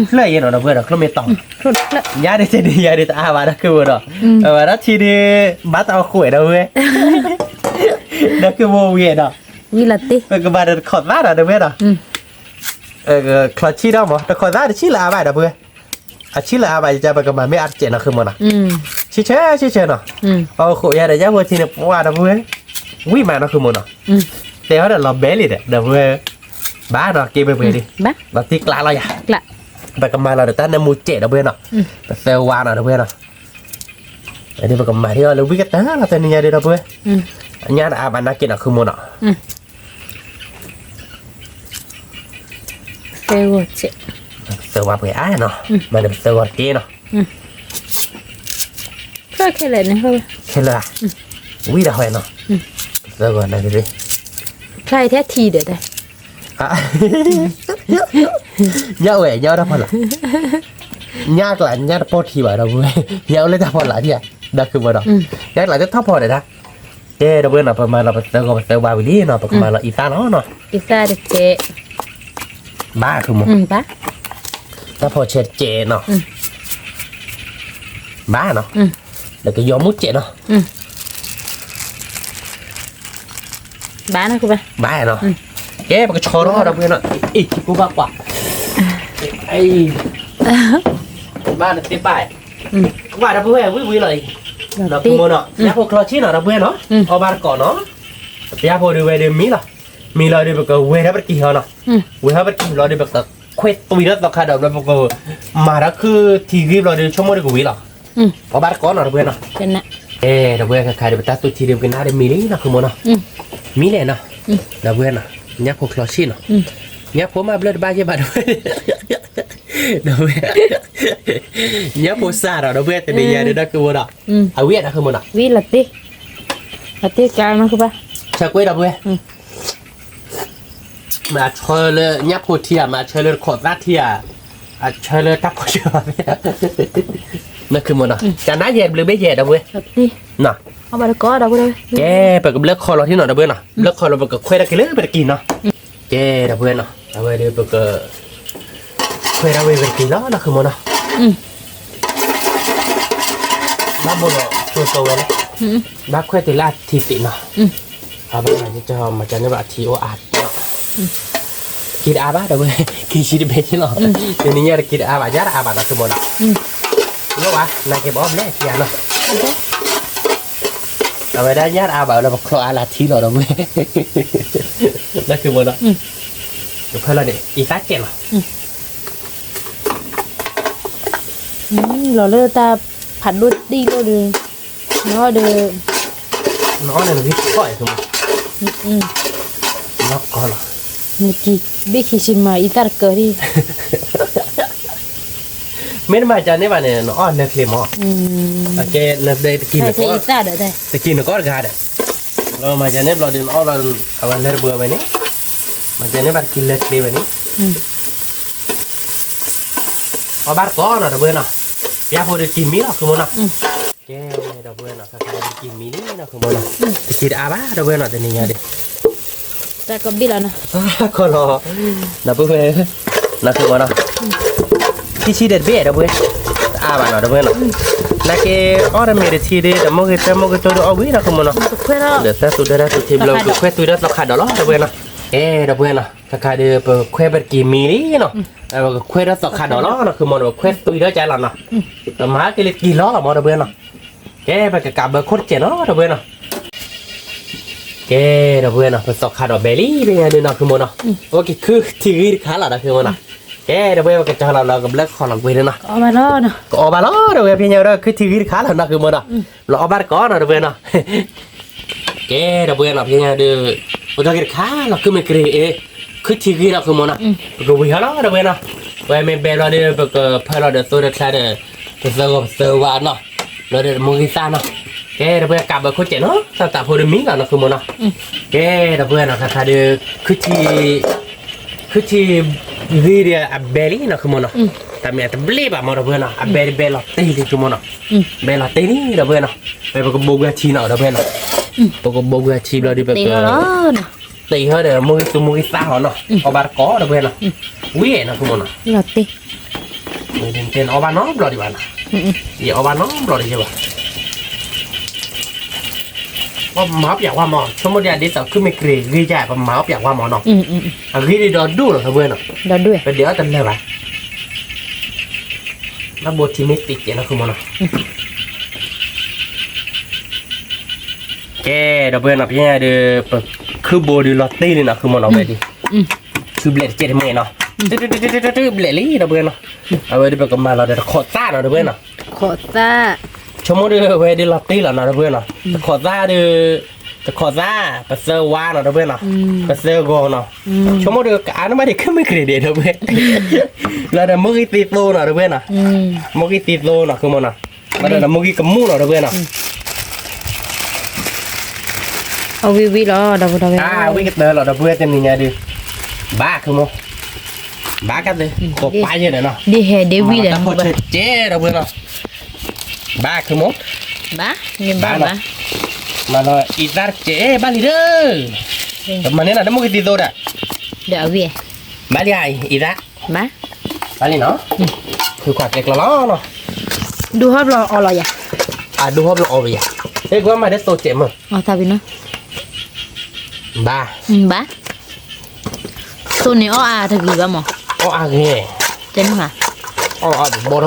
ညၣ်လီၤနီၤ ချိၣ်ဖျၢၣ်ယဲနီၤ ဒီပုၢ်ဝဲၢ်နီၤ ချိၣ်မ့ၢ်တီၤ, ညၣ်ဒ်တနံၤညါဒ်တအါဘၣ်ဒီး ကဲဘိဒီး, အဝဲဒၣ်ဆံဒီး ဘၣ်တၢ်အီၣ်ဃိးဒီးဝဲ, ဒီးကဲဘိဝံၤဒီး, ပကဘၣ်ဒီးတခိးသါဒီး ဒီပုၢ်ဝဲၢ်ဒီး, ချီဆံဒီးမး တခိးသါတဆံလၢအါဘၣ်ဒီး ပုၢ်ဝဲၢ်, အဆံလၢအါဘၣ်ယကပကမၤမ့ၢ်အါတစဲးနီၤ ဃုမ့ၢ်နီၤ, ဆံဆဲဆံဆဲနီၤ, အီၣ်ဃိးယၤဒီး ယဲဘိဆံန့ၣ် ပှၤဒီး ပုၢ်ဝဲၢ်, ဝံၣ်မးနီၤ ဃုမ့ၢ်နီၤ, တဲအီၤဒီးလီၤဘဲလံဒီး ဒီပုၢ်ဝဲၢ်, ဘၣ်နီၤ ကဲဘဲဘဲလံ, လီၤတံၢ်ကျါလီၤယၤ, ပကမၤလီၤဒီးတၢ်နၢမူစဲး ဒီပုၢ်ဝဲၢ်နီၤ, ပသၢဝါနီၤ ဒီပုၢ်ဝဲၢ်နီၤ ဒ်ပကမၤဒ်အီၤလၢဝံၣ်ကတၢၢ်လီၤ တနံၤညါဒ် ဒီပုၢ်ဝဲၢ်, ညၣ်တအါဘၣ်နာ်က့နီၤ ဃုမ့ၢ်နီၤ, ပသၢဝါပှဲၤအါနီၤ, မၤဒီးပသၢဝါတက့ၢ်နီၤ, ခဲလၢာ်, ဝံၣ်ဒီးဟဲနီၤ, ပသၢဝါနာ်က့, ညၣ်ဝဲ ညၣ်အိၣ်တၢ်ဖီလာ်, ညၣ်ကျး ညၣ်တပီၢ်ထံဘၣ် ဒီပုၢ်ဝဲၢ်, ညၣ်အိၣ်လၢတၢ်ဖီလာ်ဒံးဧါ, ဒီးဃုမ့ၢ်နီၤ, ညၣ်ကျးတထီၣ်ဖီဒီးတၢ်, ကဲ ဒီပုၢ်ဝဲၢ်နီၤ ပမၤလီၤပသၢဂီၤပသၢဝါဝံၤလံနီၤ ပကမၤလီၤအံသၣ်လီၤနီၤ, ဘၣ်ဃုမ့ၢ်, တၢ်ဖီဆဲးတကဲးနီၤ, ဘၣ်နီၤ, ဒီးကယီၤမူစဲးနီၤ ဘၣ်နီၤ, ကဲ ပကဆီထီၣ်ဒီပုၢ်ဝဲၢ်နီၤ, အ့ၣ် ထံကိၢ်ဘၣ်ကွၢ်, ဘၣ်နသ့ၣ်ဘၣ်, ကွၢ်ဒီပုၢ်ဝဲၢ် ဝံၣ်ဝံၣ်လီၤအံၤ, နီၢ်ခိမိၢ်နီၤ ညၣ်ဖိချီဆံနီၤ ဒီပုၢ်ဝဲၢ်နီၤ အီၣ်ဘၣ်တကိးနီၤ, ပယၣ်ဖိဒုးဝဲဒုးမံလီၤ, မံလီၤဒုး ပကဝဲၢ်ထီၣ်ပတကံၢ်ဟီနီၤ, ဝဲၢ်ထီၣ်ပတကံၢ်လီၤဒုး ပကခွဲးသွံၣ်ထီၣ်သီခါဒီး ဘျီပကမၤထီၣ်ခုၣ်ထံဂ့ၢ်ဘျီဒုး ဆိကမိၣ်ဒုးကဝံၤလီၤ, အီၣ်ဘၣ်တကိးနီၤ ဒီပုၢ်ဝဲၢ်နီၤ, ဒီပုၢ်ဝဲၢ် ခဲခါဒုး ပတၢ်သူၣ်ထံဒုး ပကနၣ်ဒုးမံလံနီၢ်ခိမိၢ်နီၤ, မံလဲၣ်နီၤ, ဒီပုၢ်ဝဲၢ်နီၤ, ညၣ်ဖိချီဆံနီၤ, ညၣ်ဖိမ့ၢ်ဘျၢတဘၣ်ယဲၢ်ဘၣ် ဒီပုၢ်ဝဲၢ် ဒီပုၢ်ဝဲၢ် ညၣ်ဖိစၢ်ဒီး ဒီပုၢ်ဝဲၢ် တနံၤညါဒုး နီၢ်ခိမိၢ်နီၤ, အဝံၣ်နီၢ်ခိမိၢ်နီၤ, ဝံၣ်လီၤတ့ၢ်, လီၤတ့ၢ်ကါနီၢ်ခိဘၣ်, ဆၢကွဲဒီပုၢ်ဝဲၢ်, မၤဆၢလၢညၣ်ဖိထံဧါ မၤဆၢလၢတခိးသၣ်ထံဧါ, အဆၢလၢတၢ်ဖိဆၢဘၣ်, နီၢ်ခိမိၢ်နီၤ, ကနၣ်ယဲၢ်ဘျုးဘ့ၣ်ယဲၢ် ဒီပုၢ်ဝဲၢ်, ကဲ ပကဘျၢခီလီၤထံနီၤ ဒီပုၢ်ဝဲၢ်နီၤ, ဘျၢခီလီၤ ပကခွဲးထီၣ်က့ၤလၢပတကံၢ်နီၤ, ကဲ ဒီပုၢ်ဝဲၢ်နီၤ, အဝဲဒုးပက ခွဲးထီၣ်ဝဲပတကံၢ်လီၤ နီၢ်ခိမိၢ်နီၤ, ဘၣ်ဘိလီၤ ဆိကဝဲလၢ ဘၣ်ခွဲးတုၤလၢအထံသ့ၣ်နီၤ, အဘၣ်မၤကမၤကန့ၢ်ဘၣ်အထံအိၣ်အါနီၤ, က့ၤတအါဘၣ် ဒီပုၢ်ဝဲၢ် က့ၤဆံတဘဲက့ၤလီၤ, တနံၤညါတက့ၤတအါဘၣ် ညၣ်တအါဘၣ် နီၢ်ခိမိၢ်နီၤ, လီၤဘၣ် နာ်က့ၤပအီၣ်ဘျဲၣ်ထံဧါနီၤ, အဝဲဒၣ်ညၣ်တအါဘၣ်ဝဲလၢပချီအါလၢထံလီၤ ဒီပုၢ်ဝဲၢ်, နီၢ်ခိမိၢ်နီၤ, ကဖၢလီၤန့ၣ် အံသၣ်ကဲးလီၤ လီၤလၢတၢ်ဖးဒိၣ်တံၢ်လိၣ်ဒီး, နအီၣ်ဒီး, နအီၣ်န့ၣ်နဂံၢ်ထီၣ်အံၤ, နကီၢ်လီၤ, ဘ့ၣ်ခံဆံမၤအံသၣ်တကၢၢ်ဒံၣ်, မ့ၢ်တမၤကန့ၢ်ဘၣ်န့ၣ် နအီၣ်လၢချ့မး, ကဲ, တကံၢ်နကီၢ်တဂၤဒီး, မၤကန့ၢ်ဘျီဒီး နအီၣ်လီၤ, အဝဲလၢတဘှဲဝဲန့ၣ်, မၤကန့ၢ်ဘၣ်တကံၢ်လၢချ့ဝဲန့ၣ် အီၣ်ဘၣ်တကိးနီၤ ဒီပုၢ်ဝဲၢ်နီၤ, ပယၣ်ဖိဒီးက့ၤမံလီၤ နီၢ်ခိမိၢ်နီၤ, ကဲ, ဒီပုၢ်ဝဲၢ်နီၤ ခဲခါဒီးက့ၤမံလံ နီၢ်ခိမိၢ်နီၤ, တက့ၤတအါဘၣ် ဒီပုၢ်ဝဲၢ်နီၤ တနံၤညါဒီး, တၢ်ကဘ့ၣ်လီၤနီၤ, ခီလီၤ, ဒီပုၢ်ဝဲၢ်, နီၢ်ခိမိၢ်နီၤ, ထံဆံဒီးတဘ့ၣ် ဒီပုၢ်ဝဲၢ်, တအါဘၣ်နီၤ ဒီပုၢ်ဝဲၢ်နီၤ, နာ်က့ၤအီၣ်တမ့ၢ်တထံဒီး တမိၢ်ဂ့ၤသၢမိၢ်ဂ့ၤတိဒီးအီၣ်ဝံၤ နီၢ်ခိမိၢ်နီၤ, ဒီးသၢသူၣ်ဒၢတၢ်သူၣ်ထံဘျီ ကခွဲးသွံၣ်ထီၣ်သီခါဒီးလီၤ ဒီပုၢ်ဝဲၢ်နီၤ, ကဲ ဒီပုၢ်ဝဲၢ်နီၤ ခဲခါဒီး ပခွဲးပတက့ၤမံလံနီၤ, ပကခွဲးထီၣ်သီခါဒီးလီၤ နီၢ်ခိမိၢ်နီၤ ပခွဲးသွံၣ်ထီၣ်ကလီၤနီၤ, ပမၤက့ၤလၢတကံၢ်လီၤလီၤမး ဒီပုၢ်ဝဲၢ်နီၤ, ကဲ ပကကးဘၢခိၣ်တစဲးနီၤ ဒီပုၢ်ဝဲၢ်နီၤ, ကဲ ဒီပုၢ်ဝဲၢ်နီၤ ပသီခါဒီးဘဲလံ ဖဲညါဒုး နီၢ်ခိမိၢ်နီၤ, အိၣ်က့ၤခုၣ်ထံဂံၢ်တခါလီၤ နီၢ်ခိမိၢ်နီၤ, ကဲ ဒီပုၢ်ဝဲၢ် ပကကၠီလီၤလီၤ ကဘျၢခီလီၤကွံာ်နီၤ, ကအီၣ်ဘၣ်လီၤ ဒီပုၢ်ဝဲၢ် ဖဲညါဒီး ခုၣ်ထံဂံၢ်တခါလီၤ နီၢ်ခိမိၢ်နီၤ, လီၤအီၣ်ဘၣ်တကိးနီၤ ဒီပုၢ်ဝဲၢ်နီၤ ကဲ ဒီပုၢ်ဝဲၢ်နီၤ ဖဲညါဒီး အိၣ်ထီၣ်က့ၤတခါလီၤ ခုၣ်မ့ၢ်ကရံၣ်အ့ၣ်, ခုၣ်ထံဂံၢ် နီၢ်ခိမိၢ်နီၤ, ပကဝံၤဟီလီၤ ဒီပုၢ်ဝဲၢ်နီၤ, ပဝဲမ့ၢ်ဘဲဘျီဒီး ပကဖၢလီၤဒီးသိဒီးချါဒီး ပသၢဂီၤပသၢဝါနီၤ, ဘျီဒီးတမိၢ်ဂံၢ်သၣ်နီၤ, ကဲ ဒီပုၢ်ဝဲၢ် ကးဘၢခိၣ်စဲးနီၤ သၣ်သးဖိဒီးမံလီၤ နီၢ်ခိမိၢ်နီၤ, ကဲ ဒီပုၢ်ဝဲၢ်နီၤ ခါခါဒီး ခုၣ်ထံ ခုၣ်ထံဂံၢ်ဒီးအဘဲလံ နီၢ်ခိမိၢ်နီၤ, တၢ်မ့ၢ်အတဘျ့ဘၣ်မး ဒီပုၢ်ဝဲၢ်နီၤ, အဘဲတဘဲလီၤတ့ၢ်လံ ခိမိၢ်နီၤ, ဘဲလီၤတ့ၢ်လံ ဒီပုၢ်ဝဲၢ်နီၤ, ပကဘိးကွံာ်ထံနီၤ ဒီပုၢ်ဝဲၢ်နီၤ, ပကဘိးကွံာ်ထံဘျီဒီး ပက တ့ၢ်ဟီဒီး မိၢ်ဂံၢ်သူမိၢ်ဂံၢ်သၣ်ဟီနီၤ, အီၣ်ဘၣ်တကိး ဒီပုၢ်ဝဲၢ်နီၤ, ဝံၤနီၤ ခိမိၢ်နီၤ, ယအီၣ်ဘၣ်နီတဘျီဒံးဘၣ်နီၤ, ယအီၣ်ဘၣ်နီတဘျီဒံးဘၣ်, ပမၤအီၣ်ပၠးဝါမး ဆိကမိၣ်ဒ်အဒ်သိး ခုၣ်မ့ၢ်ကရံၣ်ဂ့ၤယါ ပမၤအီၣ်ပၠးဝါမးနီၤ, အဂ့ၢ်ဒ်ဒီးဒူၣ်လီၤ ဒီပုၢ်ဝဲၢ်နီၤ, ပဒဲးအီၣ်တလၢာ်ဘၣ် ဘၣ်ဘိထံမ့ၢ်သ့ကဲးနီၤ ခိမိၢ်နီၤ, ကဲ ဒီပုၢ်ဝဲၢ်နီၤ ဖဲညါဒီး ပခုၣ်ဘိဒီးလီၤတ့ၢ်လံနီၤ ခိမိၢ်နီၤ ဝဲဒၣ်, ခုၣ်ဘျဲၣ်တကဲးတမ့ၢ်နီၤ, ဘျဲၣ်လံ ဒီပုၢ်ဝဲၢ်နီၤ, အဝဲဒီးပကမၤလီၤဒီးတခိးသၣ်နီၤ ဒီပုၢ်ဝဲၢ်နီၤ, ဆိကမိၣ်ဒီးဝဲဒၣ်လီၤတ့ၢ်လီၤနီၤ ဒီပုၢ်ဝဲၢ်နီၤ, တခိးသၣ်ဒီး တခိးသၣ် ပသၢဝါနီၤ ဒီပုၢ်ဝဲၢ်နီၤ, ပသၢဂီၤနီၤ, ဆိကမိၣ်ဒီးကအါန့ၢ်မးဒံး ခုၣ်မ့ၢ်ကရံၣ်ဒံး ဒီပုၢ်ဝဲၢ်, လီၤဒီးမိၢ်ဂံၢ်သံသိနီၤ ဒီပုၢ်ဝဲၢ်နီၤ, မိၢ်ဂံၢ်သံသိနီၤ ခိမိၢ်နီၤ, လီၤဒီးမိၢ်ဂံၢ်ကမူၣ်နီၤ ဒီပုၢ်ဝဲၢ်နီၤ, အဝံၤဝံၤလီၤ ဒီပုၢ်ဝဲၢ်, ဝံၤကတၢၢ်လီၤ ဒီပုၢ်ဝဲၢ် တနံၤညါဒီး, ဘၣ် ခိမိၢ်, ဘၣ်ကသ့ ခိးပၢ်ယဲၢ်ဒီးနီၤ, ဒ်ဟဲဒ်ဝံၤဒီး တၢ်ဖီၣ်ဆၢကဲ ဒီပုၢ်ဝဲၢ်နီၤ, ဘၣ် ခိမိၢ်, ဘၣ်, ဘၣ်နီၤ, မၤလီၤအံသၣ်တကဲး ဘၣ်လံဒီး, မၤန့ၢ်နီၤ တမိၢ်ဂံၢ်သံသိဒီး, ဒီးအဝံၤ, ဘၣ်လံအံသၣ်, ဘၣ်, ဘၣ်လံနီၤ, ဃုခွါကျဲကျီလီၤနီၤ, ဒူဟီၣ်ဘျီအီလီၤယၤ, အဒူဟီၣ်ဘျီအီဝဲယၤ, ဟဲကွၢ်မၤဒ်သိးကဲးမး, ဘၣ်, ဘၣ် သိးန့ၣ်အီၣ်အါတဂ့ၤဘၣ်မး, အီၣ်အါဂ့ၤ, အီၣ်အါဘီၣ်ထီၣ်ဝဲကဲးကဲဒီး မိၢ်သး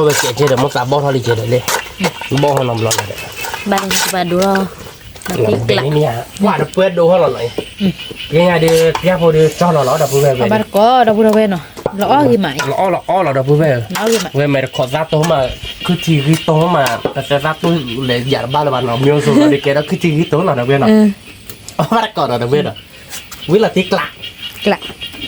ဘီၣ်ထီၣ်လံကဲးဒီးလဲၣ်, ဘီၣ်ထီၣ်နီတဘျီလၢၤဒီး, ဘၣ်န့ၣ်ကဘၣ်ဒိၣ်လီၤ, လီၤတံၢ်ကျး, ပှၤတပှဲဒိၣ်ဟီလီၤနီၤ, ကဲညါဒီး ပျၢ်ဖိဒီးကၠီလီၤလီၤ ဒီပုၢ်ဝဲၢ်, ဘၣ်တကိး ဒီပုၢ်ဝဲၢ်နီၤ, လီၤအီၣ်ဂ့ၤမး, လီၤအီၣ်လီၤအီၣ်လီၤ ဒီပုၢ်ဝဲၢ်, ဝဲမဲာ်တခိးသၣ်တိၢ်မး, ခုထံဂံၢ်တိၢ်မး, ပသဲသၣ်တိၢ်လဲၤယၤတဘၣ်လၢၤဘၣ်နီၤ, မ့ၢ်အိၣ်ဆိးလီၤဒီးကဲဒီးခုထံဂံၢ်တိၢ်လီၤ ဒီပုၢ်ဝဲၢ်နီၤ, အီၣ်ဘၣ်တကိးဒီး ဒီပုၢ်ဝဲၢ်ဒီး, ဝံလီၤတံၢ်ကျး,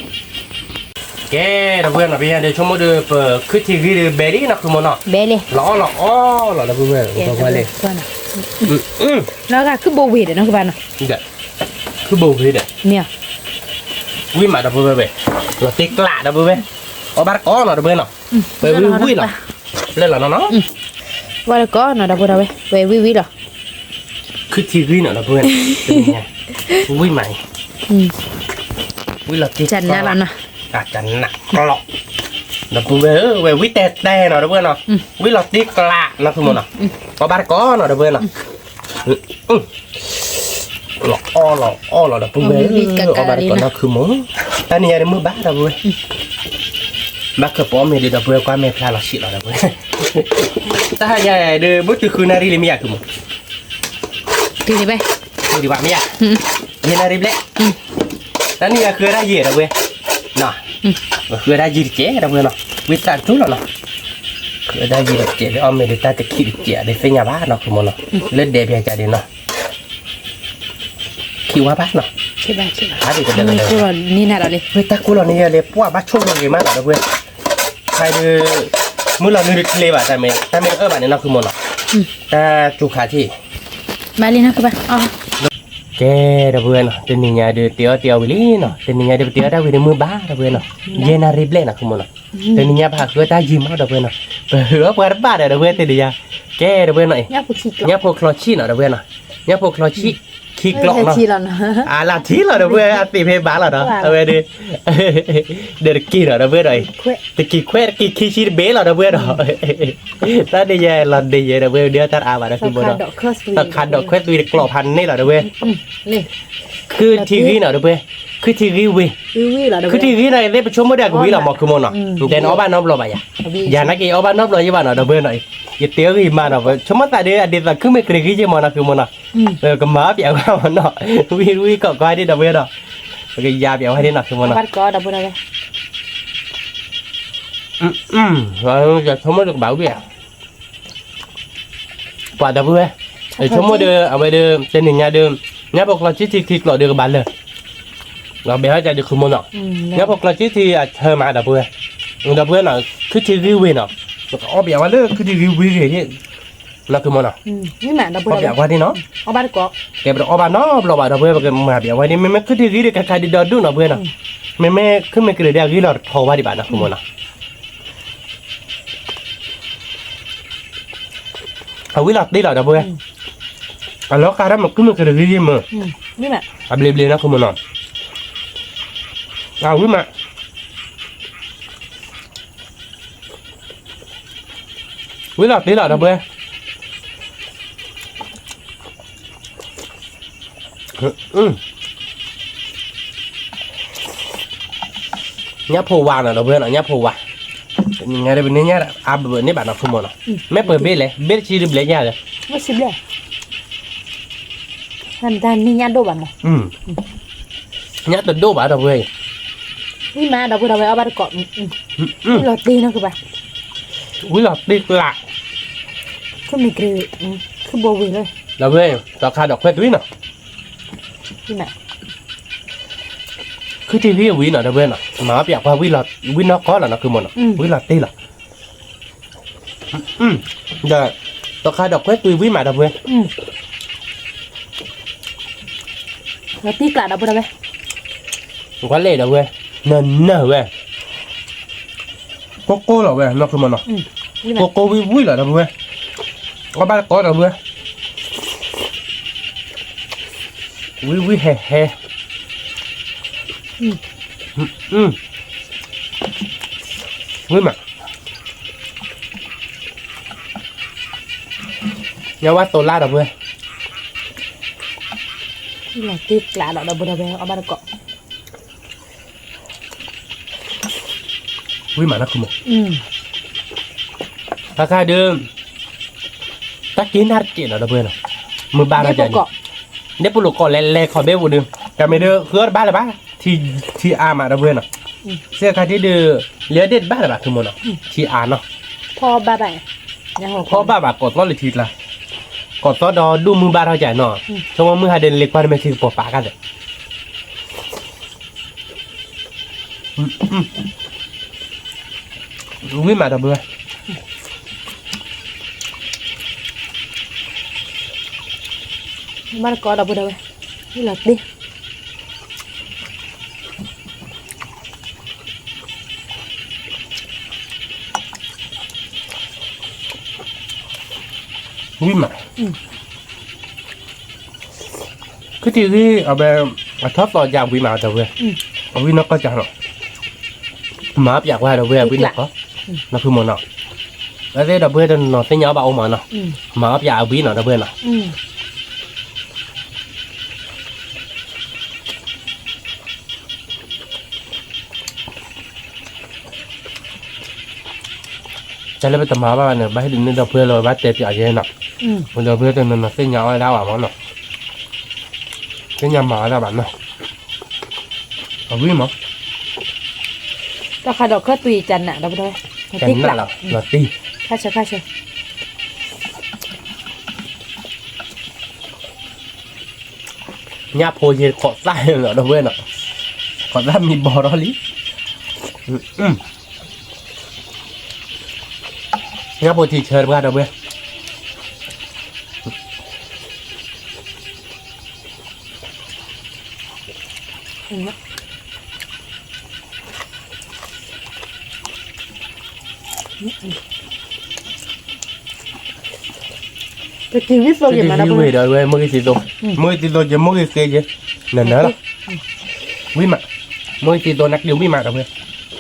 ကဲ ဒီပုၢ်ဝဲၢ်နီၤ, ပယါဒီးဆိကမိၣ်ဒီး ပခုထံဂံၢ်ဒီးဘဲလံနီၤ ခုမိၢ်နီၤ, လီၤအီၣ်လီၤအီၣ်လီၤ ဒီပုၢ်ဝဲၢ်, လီၤဂာ်ခုဘိဝ့ၤဒီးနီၤ ကဘၣ်နီၤ, ခုဘိဝ့ၤဒီး, ဝံမး ဒီပုၢ်ဝဲၢ်ဝဲ, လီၤတံၢ်ကျး ဒီပုၢ်ဝဲၢ်, အီၣ်ဘၣ်တကိးနီၤ ဒီပုၢ်ဝဲၢ်နီၤ, ဝဲဝံဝံလီၤ, လၢလီၤနီၤနီၤ, ဘၣ်တကိးနီၤ ဒီပုၢ်ဝဲၢ်, ဝဲဝံဝံလီၤ ခုထံဂံၢ်နီၤ ဒီပုၢ်ဝဲၢ်, ဝံမးအံၤ, ဝံလီၤတံၢ်ကျး, ကနးကျီၢ်, ဒီပုၢ်ဝဲၢ်ဧၢ, ဝဲဝံတဲတဲနီၤ ဒီပုၢ်ဝဲၢ်နီၤ, ဝံလီၤတံၢ်ကျးနီၤ ခုမိၢ်နီၤ, အီၣ်ဘၣ်တကိးနီၤ ဒီပုၢ်ဝဲၢ်နီၤ, လီၤအီၣ်လီၤအီၣ်လီၤ ဒီပုၢ်ဝဲၢ်, အီၣ်ဘၣ်တကိးနီၤ ခုမိၢ်, တၢ်နံၤညါဒီးမုၢ်ဘၣ် ဒီပုၢ်ဝဲၢ်, ဘၣ်ခၢၣ်ပီအီၣ်မ့ၤဒီး ဒီပုၢ်ဝဲၢ် ကွၢ်မဲာ်ဖျါလီၤဆံးလီၤ ဒီပုၢ်ဝဲၢ်, တၢ်ဟါညါဒီး မုၢ်တုၤဃုနၣ်ရံၣ်လံမ့ၢ်ဧါ ခုမိၢ်, တုၤလံဘၣ်, တုၤလံဘၣ်မ့ၢ်ဧါ, ယဲၢ်နၣ်ရံၣ်ဘျဲၣ်, တၢ်နံၤညါဃုဝဲဒၣ်ယံာ် ဒီပုၢ်ဝဲၢ်, ဃုဝဲဒၣ်ယံာ်တကဲး ဒီပုၢ်ဝဲၢ်နီၤ, ဝံသးစူၤလီၤနီၤ, ဃုဝဲဒၣ်ယံာ်တကဲး အီၣ်မ့ၤဒီးတၢ်တခံးတကဲး ဒ်သ့ၣ်ညါဘၣ်နီၤ ခုမိၢ်နီၤ, လၢဒဲးဘၣ်ကဒီးနီၤ, ခံဝါဘၣ်နီၤ, ဝဲတၢ်ကိၢ်လီၤန့ၢ်ယၤလံ ပှၢ်ဘၣ်ဆိၣ်ဂ့ၤဂ့ၤမးနီၤ ဒီပုၢ်ဝဲၢ်, ဖဲဒီး မုၢ်လီၤနုာ်တချ့ဘၣ် တၢ်မ့ၢ်တအၢၣ်ဘၣ်န့ၣ်နီၤ ခုမိၢ်နီၤ, တၢ်စူၤခးထံၣ် မၤလံနီၤ ကဘၣ် ကဲ ဒီပုၢ်ဝဲၢ်နီၤ တနံၤညါဒီး တ့အီၣ်တ့အီဝံၤလံနီၤ, တနံၤညါဒီး ပတ့အီၣ်တၢ်ဝံၤဒီးမုၢ်ဘၣ် ဒီပုၢ်ဝဲၢ်နီၤ, ယဲၢ်နၣ်ရံၣ်ဘျဲၣ်နီၤ ခုမိၢ်နီၤ, တနံၤညါပဟးဃုတၢ်ယံာ်မး ဒီပုၢ်ဝဲၢ်နီၤ, ပဟုးအီၣ်ပှၤတဘၣ်ဒီး ဒီပုၢ်ဝဲၢ် တနံၤညါ, ကဲ ဒီပုၢ်ဝဲၢ်နီၤအံၤ, ညၣ်ဖိချီဆံၣ်နီၤ ဒီပုၢ်ဝဲၢ်နီၤ, ညၣ်ဖိချီဆံၣ် ခံကျီၣ်နီၤ, အလၢထံလီၤ ဒီပုၢ်ဝဲၢ် အသ့ၣ်ဖဲဘၣ်လီၤဒီး အဝဲဒီး ဒီးတက့ၢ်နီၤ ဒီပုၢ်ဝဲၢ်ဒီးအံၤ, တက့ၢ်ခွဲး တက့ၢ်ခံဆံတဘ့ၣ်လီၤ ဒီပုၢ်ဝဲၢ်ဒီး, တၢ်နံၤညါလီၤနံၤယဲ ဒီပုၢ်ဝဲၢ် ဒုးတၢ်တအါဘၣ်ဒီး ခုမိၢ်နီၤ, တခးဒီးခွဲးသွံတကျိာ်ဖးန့ၣ်လီၤ ဒီပုၢ်ဝဲၢ်, ခုထံဂံၢ်နီၤ ဒီပုၢ်ဝဲၢ်, ခုထံဂံၢ်ဝံၤ, ခုထံဂံၢ်နီၤ ယသ့ၣ်ပဆိကမိၣ်ဒီးကဝံၤလီၤ မ့ၢ်ခုမိၢ်နီၤ, ယတဲနအီၣ်ဘၣ်နီတဘျီဘၣ်ယၤ, ယၤနာ်က့ၤအီၣ်ဘၣ်နီတဘျီယဘၣ်နီၤ ဒီပုၢ်ဝဲၢ်နီၤ, ယတဲအီၣ်ဂ့ၤမးနီၤ ဆိကမိၣ်သးဒီး အဒ်သိးခုမ့ၢ်ကရံၣ်ဂံၢ်ယဲမးနီၤ ခုမိၢ်နီၤ, ကမၤပျးဝဲမးနီၤ, ဝံဝံကီၢ်ကီၢ်ဒ် ဒီပုၢ်ဝဲၢ်ဒီး, ပကယါပျးဝဲဒ်နီၤ ခုမိၢ်နီၤ, ဆိကမိၣ်ဒီးကဘၣ်ဝံၤဧါ ပှၤ ဒီပုၢ်ဝဲၢ်, ယဆိကမိၣ်ဒီး အဝဲဒီး တနံၤညါဒီး ညၣ်ဖိချီဆံၣ်ထံခံကျိာ်ဒီးကဘၣ်လၢာ်, ဒီးဘဲဟီၣ်ကဒီး ခုမိၢ်နီၤ, ညၣ်ဖိချီဆံၣ်ထံအဆၢမး ဒီပုၢ်ဝဲၢ်, ဒီပုၢ်ဝဲၢ်နီၤ ခုထံဂံၢ်ဝံၤနီၤ, ပကအီၣ်ပျးဝဲလၢခုထံဂံၢ်ဝံၤဂ့ၤန့ၣ်, နီၤ ခုမိၢ်နီၤ, အီၣ်ပျးဝဲဒ်နီၤ, ကဲပတအီၣ်ဘၣ်နီတဘျီဘၣ် ဒီပုၢ်ဝဲၢ် ပကမၤပျးဝဲဒ် မ့မ့ၢ်ခုထံဂံၢ်ဒီး ကခးဒံးဒီဒူၣ်နီၤ ပုၢ်ဝဲၢ်နီၤ, မ့မ့ၢ်ခုမ့ၢ်ကရံၣ်ဒီး အဂံၢ်လီၤတထီဘၣ်ဒံးဘၣ်နီၤ ခုမိၢ်နီၤ အဝံလီၤတ့ၢ်လီၤ ဒီပုၢ်ဝဲၢ်, အလီၤကါဒၣ်မ့ၢ်ခုမ့ၢ်ကရံၣ်ဂံၢ်မ့ၢ်, အဘျ့ဘျ့နီၤ ခုမိၢ်နီၤ, အဝံမး, ဝံလီၤတ့ၢ်လီၤ ဒီပုၢ်ဝဲၢ်, ညၣ်ဖိဝါနီၤ ဒီပုၢ်ဝဲၢ်နီၤ ညၣ်ဖိဝါ, နံၤညါဒီးပန့ၢ်ညၣ်အါဘၣ်န့ၢ်ဘၣ်နီၤ ခုမိၢ်နီၤ, မ့ၢ်ပှဲၤဘ့ၣ်လဲၣ် ဘ့ၣ်တဆံဒုးဘျဲၣ်ညၣ်လၢ တၢ်နံၤညၣ်ဒိၣ်ဘၣ်မး, ညၣ်တဒိၣ်ဘၣ် ဒီပုၢ်ဝဲၢ်အံၤ, ဝံမး ဒီပုၢ်ဝဲၢ် အီၣ်ဘၣ်တကိး, ဝံလီၤတ့ၢ်နီၤ ကဘၣ်, ဝံလီၤတ့ၢ်ကျး, ခုမ့ၢ်ကရံၣ်, ခုဘိဝ့ၤလၢ, ဒီပုၢ်ဝဲၢ် ဒီးခါဒီးခွဲးသွံနီၤ ခုထံဂံၢ်ဝံၤနီၤ ဒီပုၢ်ဝဲၢ်နီၤ မၤပျးကွၢ် ဝံနီၢ်ကီၢ်လီၤနီၤ ခုမိၢ်နီၤ ဝံလီၤတ့ၢ်လီၤ, ဒီး တခါဒီးခွဲးသွံဝံမး ဒီပုၢ်ဝဲၢ်, လီၤတ့ၢ်ကျး ဒီပုၢ်ဝဲၢ်, ကွၢ်လဲၣ် ဒီပုၢ်ဝဲၢ်, နၢၤနၢၤဝဲ ကိၢ်ကိၢ်လီၤဝဲ နီၢ်ခုမိၢ်နီၤ, ကိၢ်ကိၢ်ဝံဝံလီၤ ဒီပုၢ်ဝဲၢ်, အီၣ်ဘၣ်တကိး ဒီပုၢ်ဝဲၢ်, ဝံဝံဟဲဟဲ, ဝံမး, ညါဝဲသိးလါ ဒီပုၢ်ဝဲၢ်, လီၤတ့ၢ်ကျးလီၤ ဒီပုၢ်ဝဲၢ် အီၣ်ဘၣ်တကိး ဝံမးနီၢ်ခုမိၢ်, တၢ်ခါဒီး တၢ်က့ၤနၢ်တစဲးနီၤ ဒီပုၢ်ဝဲၢ်နီၤ, မုၢ်ဘၣ်ထီၣ်ကၢ်န့ၣ်, ဒ့ၣ်ပူၤလိာ်ကိးလဲၤလဲၤခီဘ့ပူၤဒုး, တၢ်မ့ၢ်ဒုး ဃုအီၣ်တဘၣ်လၢၤဘၣ်, ထံအါမးဒီပုၢ်ဝဲၢ်နီၤ, စ့ၢ်ခါထံဒုး, လၢဒ့ၣ်တဘၣ်လၢၤဘၣ် ဖုမိၢ်နီၤ, ထံအါနီၤ, ဖီဘၣ်ဘၣ်, ဖီဘၣ်ဘၣ် ကိးသီလၢထံကျါ, ကိးသီဒီးဒူၣ်မုၢ်ဘၣ်ထီၣ်ကၢ်နီၤ, ဆိကမိၣ်မုၢ်ဟါဒုးလ့ကွၢ်တမ့ၢ်ထံကပီၤပာ်ကၢ်သ့ၣ် ဝံၣ်မးဒီပုၢ်ဝဲၢ်, ဘၣ်တကိးဒီပုၢ်ဝဲၢ်, ဝံၣ်လီၤတ့ၢ် ဝံၣ်မး, ခုထံဂံၢ်အဝဲ, အထီၣ်သီယါဝံၣ်မး ဒီပုၢ်ဝဲၢ်, အဝံၣ်နီၢ်ကီၢ်ကၢ်နီၤ, မၤအီၣ်ပၠးကွၢ်ဒီပုၢ်ဝဲၢ် အဝံၣ်နီၢ်ကီၢ်, နီၢ်ဖုမိၢ်နီၤ, အဝဲသ့ၣ်ဒီပုၢ်ဝဲၢ်တနီၤသ့ၣ်ညါအီၣ်ဘၣ်အိၣ်မးနီၤ, မၤအီၣ်ပၠးအဝံၣ်နီၤ ဒီပုၢ်ဝဲၢ်နီၤ တၢ်လၢပတမၤဘၣ်ဘၣ်န့ၣ် ဘၣ်ဟ့ၣ်ဒုးန့ၢ်ဒီပုၢ်ဝဲၢ်လီၤ ဘၣ်တဲပၠးယဲနီၤ, ဒီပုၢ်ဝဲၢ်တနီၤနီၤသ့ၣ်ညါအီၣ်ဝဲဒၣ်ဘၣ်မးနီၤ, သ့ၣ်ညါမၤဝဲဒၣ်ဘၣ်နီၤ, အဝံၣ်မး, တၢ်ခါဒီးခၢၣ်သွံၣ်ကနးဒီပုၢ်ဝဲၢ်, ကနးလီၤ, လီၤတံၢ်, ခါဆၢခါဆၢ ညၣ်ဖိယဲခိးသၣ်လီၤ ဒီပုၢ်ဝဲၢ်နီၤ, ခိးသၣ်မံဘီထီၣ်လံ, ညၣ်ဖိထံဆၢတပှၢ် ဒီပုၢ်ဝဲၢ် ပက့ၤဝံၣ်သိယဲမး ဒီပုၢ်ဝဲၢ်, မ့ၢ်ဂ့ၤသံသိ, မ့ၢ်ဂ့ၤသံသိယဲ မ့ၢ်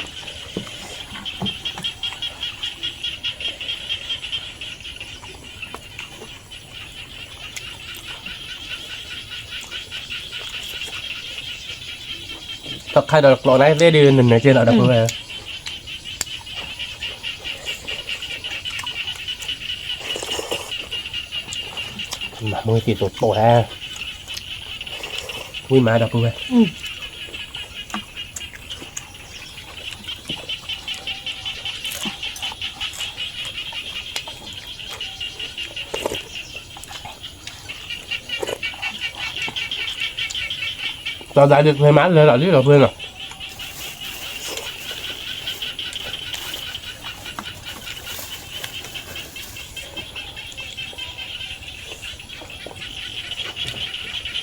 ဂ့ၤသ့ယဲ, နနၢၤလီၤ, ဝံၣ်မး, မ့ၢ်ဂ့ၤသံသိနက့ၤဝံၣ်မး ဒီပုၢ်ဝဲၢ် တၢ်ခါဒီးကျိးနၤသ့ၣ်ဒုး နနၢၤက့ၤလီၤ ဒီပုၢ်ဝဲၢ်, မ့ၢ်ဂ့ၤသံသိတိၢ်ဟဲ, ဝံၣ်မး ဒီပုၢ်ဝဲၢ် တၢ်သးဒုးကျဲမးလၢာ်လီၤလံ ဒီပုၢ်ဝဲၢ်နီၤ.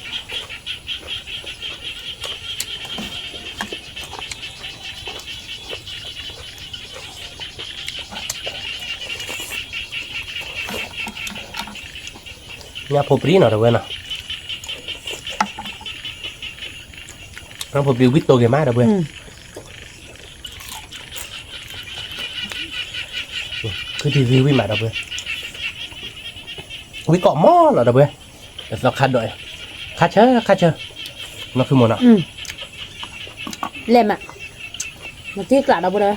ညၣ်ဖိပြံနီၤ ဒီပုၢ်ဝဲၢ်နီၤ, ညၣ်ဖိပြံဝံၣ်တိၢ်က့ၤမး ဒီပုၢ်ဝဲၢ်, ခုထံဂံၢ်ဝံၣ်မး ဒီပုၢ်ဝဲၢ်, ဝံၣ်ကိးမးလီၤ ဒီပုၢ်ဝဲၢ်, သီခါဒိး, ခါဆၢခါဆၢ, နီၢ်ဖုမိၢ်နီၤ, လဲၤမး, နတံၢ်ကျး ဒီပုၢ်ဝဲၢ်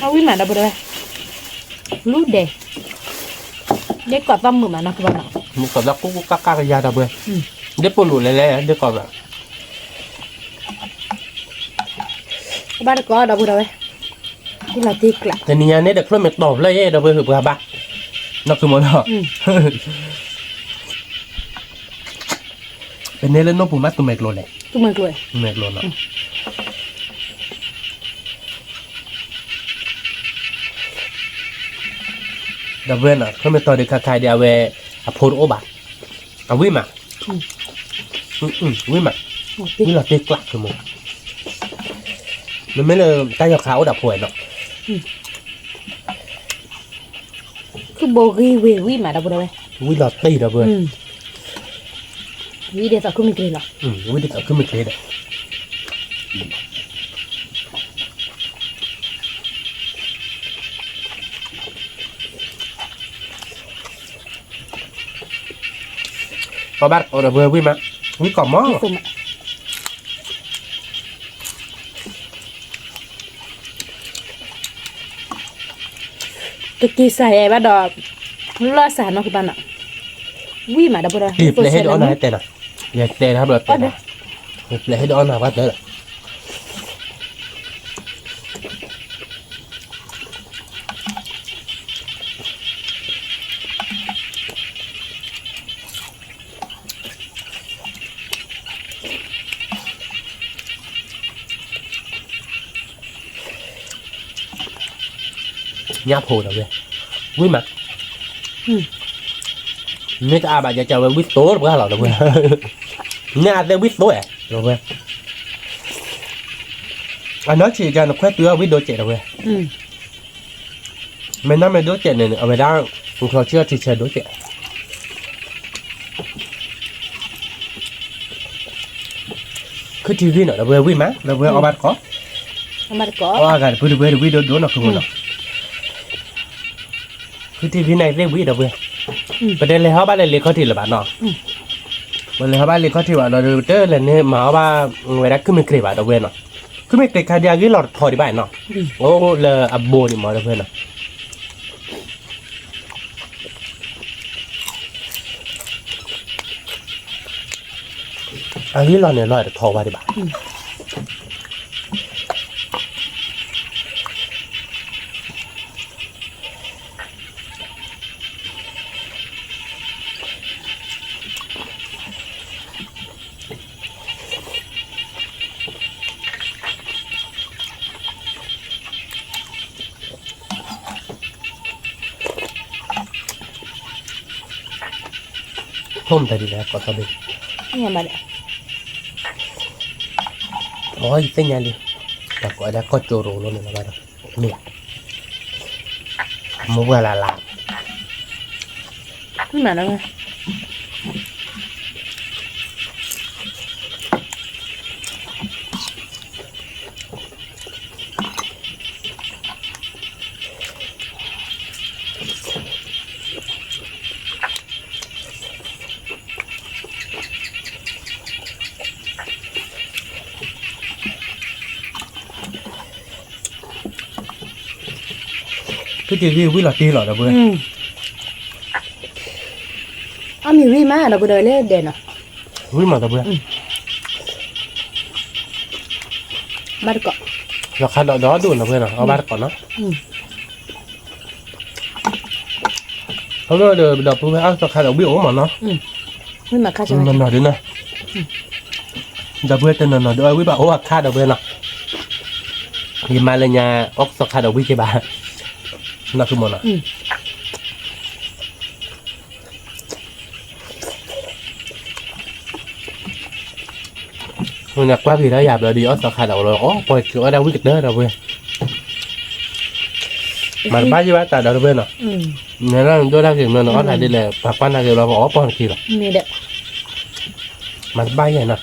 အဝံၣ်မး ဒီပုၢ်ဝဲၢ်, လူၤဒဲး, ဒ့ကိးသီၣ်မုာ်မးနီၤ ကဘၣ်နီၤ, မုာ်ကိးသီၣ်ကူကူကၣ်ကၣ်ကယၤ ဒီပုၢ်ဝဲၢ်, ဒ့ပိာ်လိာ်လဲၤလဲၤ ဒ့ကိးသီၣ် ကဘၣ်တကိး ဒီပုၢ်ဝဲၢ်, လီၤတံၢ်ကျး တနံၤညါန့ၣ်ဒီး ချိၣ်မဲာ်တီၤဖျၢၣ်ယဲ ဒီပုၢ်ဝဲၢ် ပှၤဘၣ်, နီၢ်ဖုမိၢ်နီၤ, ပန့ၢ်လၢနိၣ်ပူၤမး သူမဲာ်ကျိၤလဲၣ်, သူမဲာ်ကျိၤ, သူမဲာ်ကျိၤနီၤ, ဒီပုၢ်ဝဲၢ်နီၤ ချိၣ်မဲာ်တီၤဒုးခါခါဒုး အဝဲ အဖိတအိၣ်ဘၣ်, အဝံၣ်မး, ဝံၣ်မး, ဝံၣ်လီၤတံၢ်ကျး ဖုမိၢ်, မ့မ့ၢ်လၢတၢ်ယီၤခါအိၣ်ဒီးဖိဝဲနီၤ ဘိဂံၢ်ဝ့ၢ်ဝံၣ်မးဒီပုၢ်ဒီဝဲၢ်, ဝံၣ်လီၤတံၢ်ဒီပုၢ်ဝဲၢ်, ဝံၣ်ဒ်သိးခုမ့ၢ်ကျ့လီၤ, ဝံၣ်ဒ်သိးခုမ့ၢ်ကျ့ဒီး ပဘၣ်တကိးဒီပုၢ်ဝဲၢ် ဝံၣ်မး, ဝံၣ်ကိးမး, ကက့ၤစးယဲဘၣ်ဒီး လီၢ်စးနီၢ်ကဘၣ်နီၤ, ဝံၣ်မးဒီပုၢ်ဒီဝဲၢ်, ပျဲဟ့ၣ်ဒီးအီၣ်နၤတဲနီၤ, ယတဲတၢ်ဘျီတဲ, ပျဲဟ့ၣ်ဒီးအီၣ်နၤဘၣ်တဲလီၤ ညၣ်ဖိဒီပုၢ်ဝဲၢ်, ဝံၣ်မး, မ့ၢ်တအါဘၣ်ယကဝဲဝံၣ်သိတပှၢ်လီၤဒီပုၢ်ဝဲၢ်, မ့ၢ်အါသဲဝံၣ်သိဧါ, ဒီပုၢ်ဝဲၢ်, အနီၢ်ဆံးကနခွဲးတုၤအီၣ်ဝံၣ်ဒိၣ်စဲးဒီပုၢ်ဝဲၢ်, မ့ၢ်နီၢ်မ့ၢ်ဒိၣ်စဲးန့ၣ် အဝဲဒၣ် ကျီဆံအီၣ်ထံဆဲးဒိၣ်စဲး ခုထံဂံၢ်နီၤ ဒီပုၢ်ဝဲၢ်ဝံၣ်မး ဒီပုၢ်ဝဲၢ်အီၣ်ဘၣ်တကိး, အီၣ်အဂၤတဖုတဝဲတဝံၣ်ဒိၣ်ဒိၣ်နီၤ ခုမုၢ်နီၤ, ခုထံဂံၢ်န့ၣ်သ့ၣ်ဝံၣ်ဒီပုၢ်ဝဲၢ်, ပတဲလဲၤဟီၣ်ဘၣ်လၢလ့ခီၣ်ထံးလၢၤဘၣ်နီၤ, ပလဲၤဟီၣ်ဘၣ်လ့ခီၣ်ထံးဘၣ်ဒီး ပတလဲၤန့ၣ်မၤအီၣ်ဘၣ်ဝဲဒၣ်ခုမ့ၢ်ကျ့ဘၣ် ဒီပုၢ်ဝဲၢ်နီၤ, ခုမ့ၢ်ကျ့ခါဒံးအဂံၢ်လီၤတထီဒံးဘၣ်နီၤ, အိၣ်လၢအဘိန့ၣ်မး ဒီပုၢ်ဝဲၢ်နီၤ အဂံၢ်လီၤန့ၣ်လီၤတထီဝဲဒံးဘၣ်, ထိၣ်မတၤဒ်လဲၣ် ကိးသီၣ်ဒ့, အီ ယသ့ၣ်ညါလံ, တၢ်ကိးဒၣ်ကီၢ်ကၠိရိၤလိန့ၣ်လီၤဘၣ်ဒီး, မ့ၢ်, မိၢ်ပှၢ်လၢ်လၢ်, မ့ၢ်နီၤ ခုတံၢ်ဂံၢ်ဝံၣ်လီၤတံၢ်လီၤဒီပုၢ်ဝဲၢ်, အမ့ၢ်ဝံၣ်မးဒီပုၢ်ဝဲၢ်လၢဒဲးနီၤ, ဝံၣ်မးဒီပုၢ်ဝဲၢ်, ဘၣ်တကိး, သီခါဒီးဒီဒိၣ်နီၤပုၢ်ဝဲၢ်နီၤ အီၣ်ဘၣ်တကိးနီၤ အဃိဒီး ဒီပုၢ်ဝဲၢ်အီၣ်သီခါဒီးဝံၣ်အိၣ်မးနီၤ, နီၤနီၤဒ်နီၤ, ဒီပုၢ်ဝဲၢ်တနီၤနီၤဒီးဝံၣ်ဘၣ်အိၣ်အခါဒီပုၢ်ဝဲၢ်နီၤ, ယမါလၢညါအီၣ်သီခါဒီးဝံၣ်က့ၤဘၣ်, နီၢ်ခုမီၤနီၤ, နကွၢ်က့ၤဒီးယၤဘျီဒီး အီၣ်သီခါဒီးဝဲလီၤ အီၣ်ပှဲၤက့ၤအီၣ်ဒၣ်ဝံၣ်ကတၢၢ်ဒီပုၢ်ဝဲၢ်, မၤတဘၣ်ယဘၣ်တၢ်ဒီပုၢ်ဝဲၢ်နီၤ, နဲဒၣ်နဒိၣ်တၢ်ဂ့ၤမးနအီၣ်တၢ်ဒ်လဲၣ် ပှၤကွၢ်နၤဂ့ၤဘျီပအီၣ်ပှဲၤက့ၤလီၤ, မၤတဘၣ်ယဲနီၤ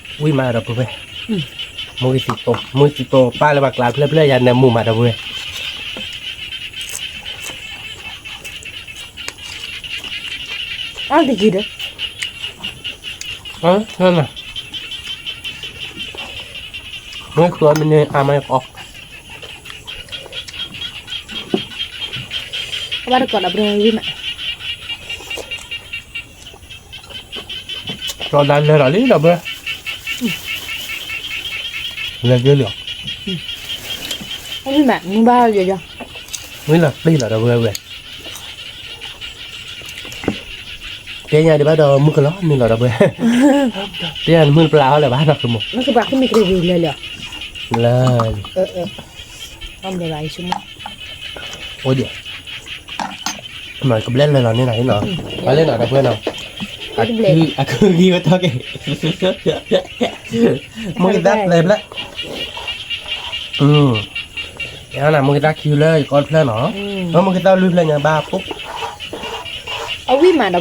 ဝံၣ်မးဒီပုၢ်ဝဲၢ်, မုၢ်ကသံၣ်တိၤ မုၢ်ကသံၣ်တိၤပၢ်လၢပှၤကျါဖျၢၣ်ဖျၢၣ်ယၤန့ၣ်မူမးဒီပုၢ်ဝဲၢ်, အါတကံၢ်ဒီး, မ့ၢ်ဃုအီၣ်မ့ၢ်န့ၢ်အါမးကီး, အဘၣ်တကိးဒီပုၢ်ဝဲၢ်ဝံၣ်မး ကီးဒၣ်လဲၤလီၤလံဒီပုၢ်ဝဲၢ်, လဲၤက့ၤလံ, ဝံၣ်မး မုၢ်ဘၣ်ယီၤယီၤ, ဝံၣ်လီၤပျံၤလီၤဒီပုၢ်ဝဲၢ်, တဲညါဒံးဘၣ်ဒီးမုၢ်ကလီၤနုာ်လီၤဒီပုၢ်ဝဲၢ်, တဲညါနမုၢ်ပျါဟီၣ်လၢၤဘၣ်နီၢ်ကမီၤ, လၢ, အိၣ်ဒံး မ့ၢ်ကဘျဲၣ်လၢလီၤန့ၢ်နၤနီၤ, ပှၤလၢနၤဒီပုၢ်ဝဲၢ်နီၤ, အခုဂံၢ်ဝဲထီၣ်က့ၤ, မ့ၢ်ကသးပျဲၢ်ပျဲၢ်, အၢ ယနၢ်မ့ၢ်ကသးခံလၢယကီတဖျၢၣ်နီၤ, မ့ၢ်ကသးလွံၢ်ဖျၢၣ်ညါဘၣ်ဖိ, အဝံၣ်မးဒီ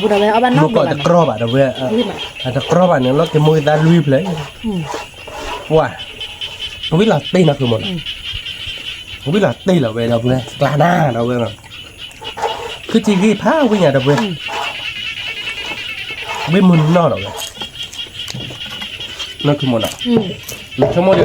ပုၢ်ဒီဝဲၢ် အီၣ်ဘၣ်နီတဘျီဘၣ်, မ့ၢ်ကီးတကြီဘၣ်ဒီပုၢ်ဝဲၢ်, အတကြီဘၣ်န့ၣ် လီၤက့ၤမ့ၢ်ကသးလွံၢ်ဖျၢၣ်, ပှၤ, ဝံၣ်လီၤတ့ၢ်နီၤ ခုမီၤနီၤ, ဝံၣ်လီၤတ့ၢ်လီၤဝဲဒီပုၢ်ဝဲၢ် ကျါနၤဒီပုၢ်ဝဲၢ်နီၤ, ခုထံဂ့ၢ်ဖးဝံၣ်ညါဒီပုၢ်ဝဲၢ်, ဝံၣ်မုၢ်နီၢ်ဒီပုၢ်ဝဲၢ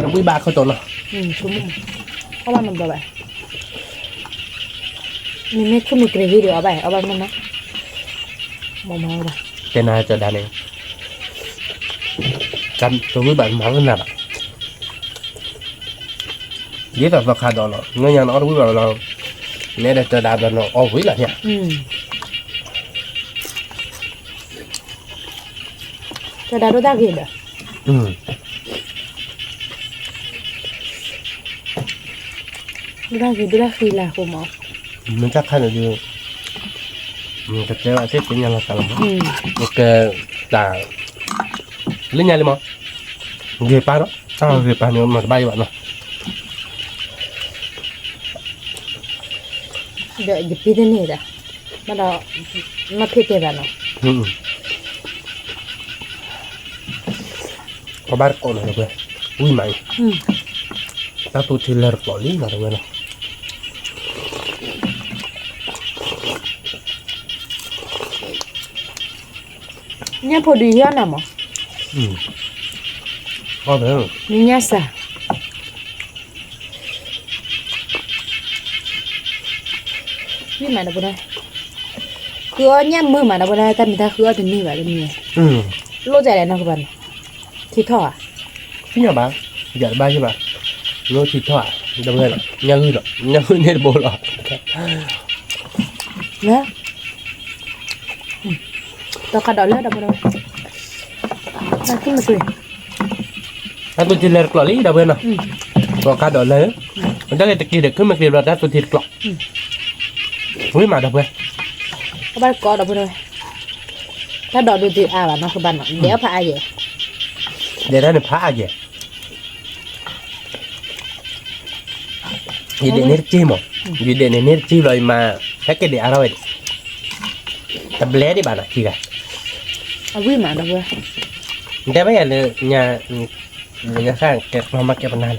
်, နီၤ ခုမီၤနီၤ, နဆိကမိၣ်ဒီးနဝံၣ်ဘၣ်ခိၣ်တီနီၤ, အီၣ်ဘၣ်နီတဘျီဘၣ်, မ့မ့ၢ်ခုမ့ၢ်ကြ့ၤဂ့ၤဒီးအီၣ်ဘၣ်, အီၣ်ဘၣ်မ့ၢ်နီၤ, တဲနၤကၠီၤဒါန့ၣ်, တဝံၣ်ဘၣ်မၤဝဲနၤဘၣ်, ဒ်သိးသီခါဒီးလီၤ နညါနအီၣ်တဝံၣ်ဘၣ်ဝဲလီၤ, နဲဒၣ်ကၠီၤဒါဘျီနီၤ အီၣ်ဝံၣ်လီၤန့ၣ်, ကၠီၤဒါဒိၣ်တၢ်ဂ့ၤဒီး ဒိၣ်တၢ်ဂ့ၤ ဒိၣ်တၢ်ဃံလၤဃိမး, မ့ၢ်တၢ်ခါန့ၣ်ဒီး, ကတဲဘၣ်သ့ၣ်သ့ၣ်ညါလီၤသးလီၤမး, ကဲ, တၢ်, လၢညါလံမး, ဂ့ၤပၢ်နီၤ တၢ်ဂ့ၤပၢ်န့ၣ်မၤတဘၣ်ယဘၣ်နီၤ, ဒီးယပ့ၤတန့ၢ်ဒၣ်, ဘၣ်ဒီး, မ့ၢ်ဖ့တဲဘၣ်နီၤ ပဘၣ်တကိးနီၤဒီပုၢ်ဝဲၢ်, ဝံၣ်မးအံၤ, တၢ်သူထံလၢတကျိးလံနီၤဒီပုၢ်ဝဲၢ်နီၤ, ညၣ်ဖိဒုးယီၢ်နၤမး, အီၣ်, ညၣ်စၢ် ဝံၣ်မးဒီပုၢ်ဝဲၢ်, ဃုအီၣ်ညၣ်မုာ်မးဒီပုၢ်ဝဲၢ်, တၢ်မံၤတၢ်ဃုအီၣ်တန့ၢ်ဘၣ်တမံၤ, လိၣ်ကလဲၣ်နီၤကဘၣ်န့ၣ်, ထံထီၣ်ဧါ, သ့ၣ်ညါဘၣ်, ယတဘၣ်ယဘၣ်, လိၣ်ထံထီၣ်ဧါ, ဒီပုၢ်ဝဲၢ်လီၤ ညၣ်ဂုၢ်လီၤ ညၣ်ဂုၢ်န့ၣ်တဘိလီၤ သီခါဒီးလၢဒီပုၢ်ဝဲၢ်, တၢ်သူထံလၢတကျိးလံဒီပုၢ်ဝဲၢ်နီၤ, သီခါဒီးလၢ, တၢ်လၢတက့ၤဒီး ခုမ့ၢ်က့ၤဘျီတၢ်သူထံတကျိး, ဝံၣ်မးဒီပုၢ်ဝဲၢ်, ဘၣ်ကိးဒီပုၢ်ဝဲၢ်, တၢ်ဒိးဒုးတအါဘၣ်နီၤကဘၣ်နီၤ ဒဲးအီၣ်ဖးအါယဲၢ်, ဒဲးတၢ်န့ၣ်ဖးအါယဲၢ် ယဒဲးန့ၢ်တက့ၢ်မး, ယဒဲးန့ၢ်န့ၢ်တက့ၢ်ဘျီ ယမၤ, ဟဲက့ၤဒဲးအါထီၣ်ဝဲ, တဘျဲဒံးဘၣ်နီၤ ခံဂၤ, အဝံၣ်မးဒီပုၢ်ဝဲၢ်, တဲဘၣ်ယၤလၢ, ညါ, ညါဃၣ်ကဲကျီမးကဲပနၢ်လဲၣ်,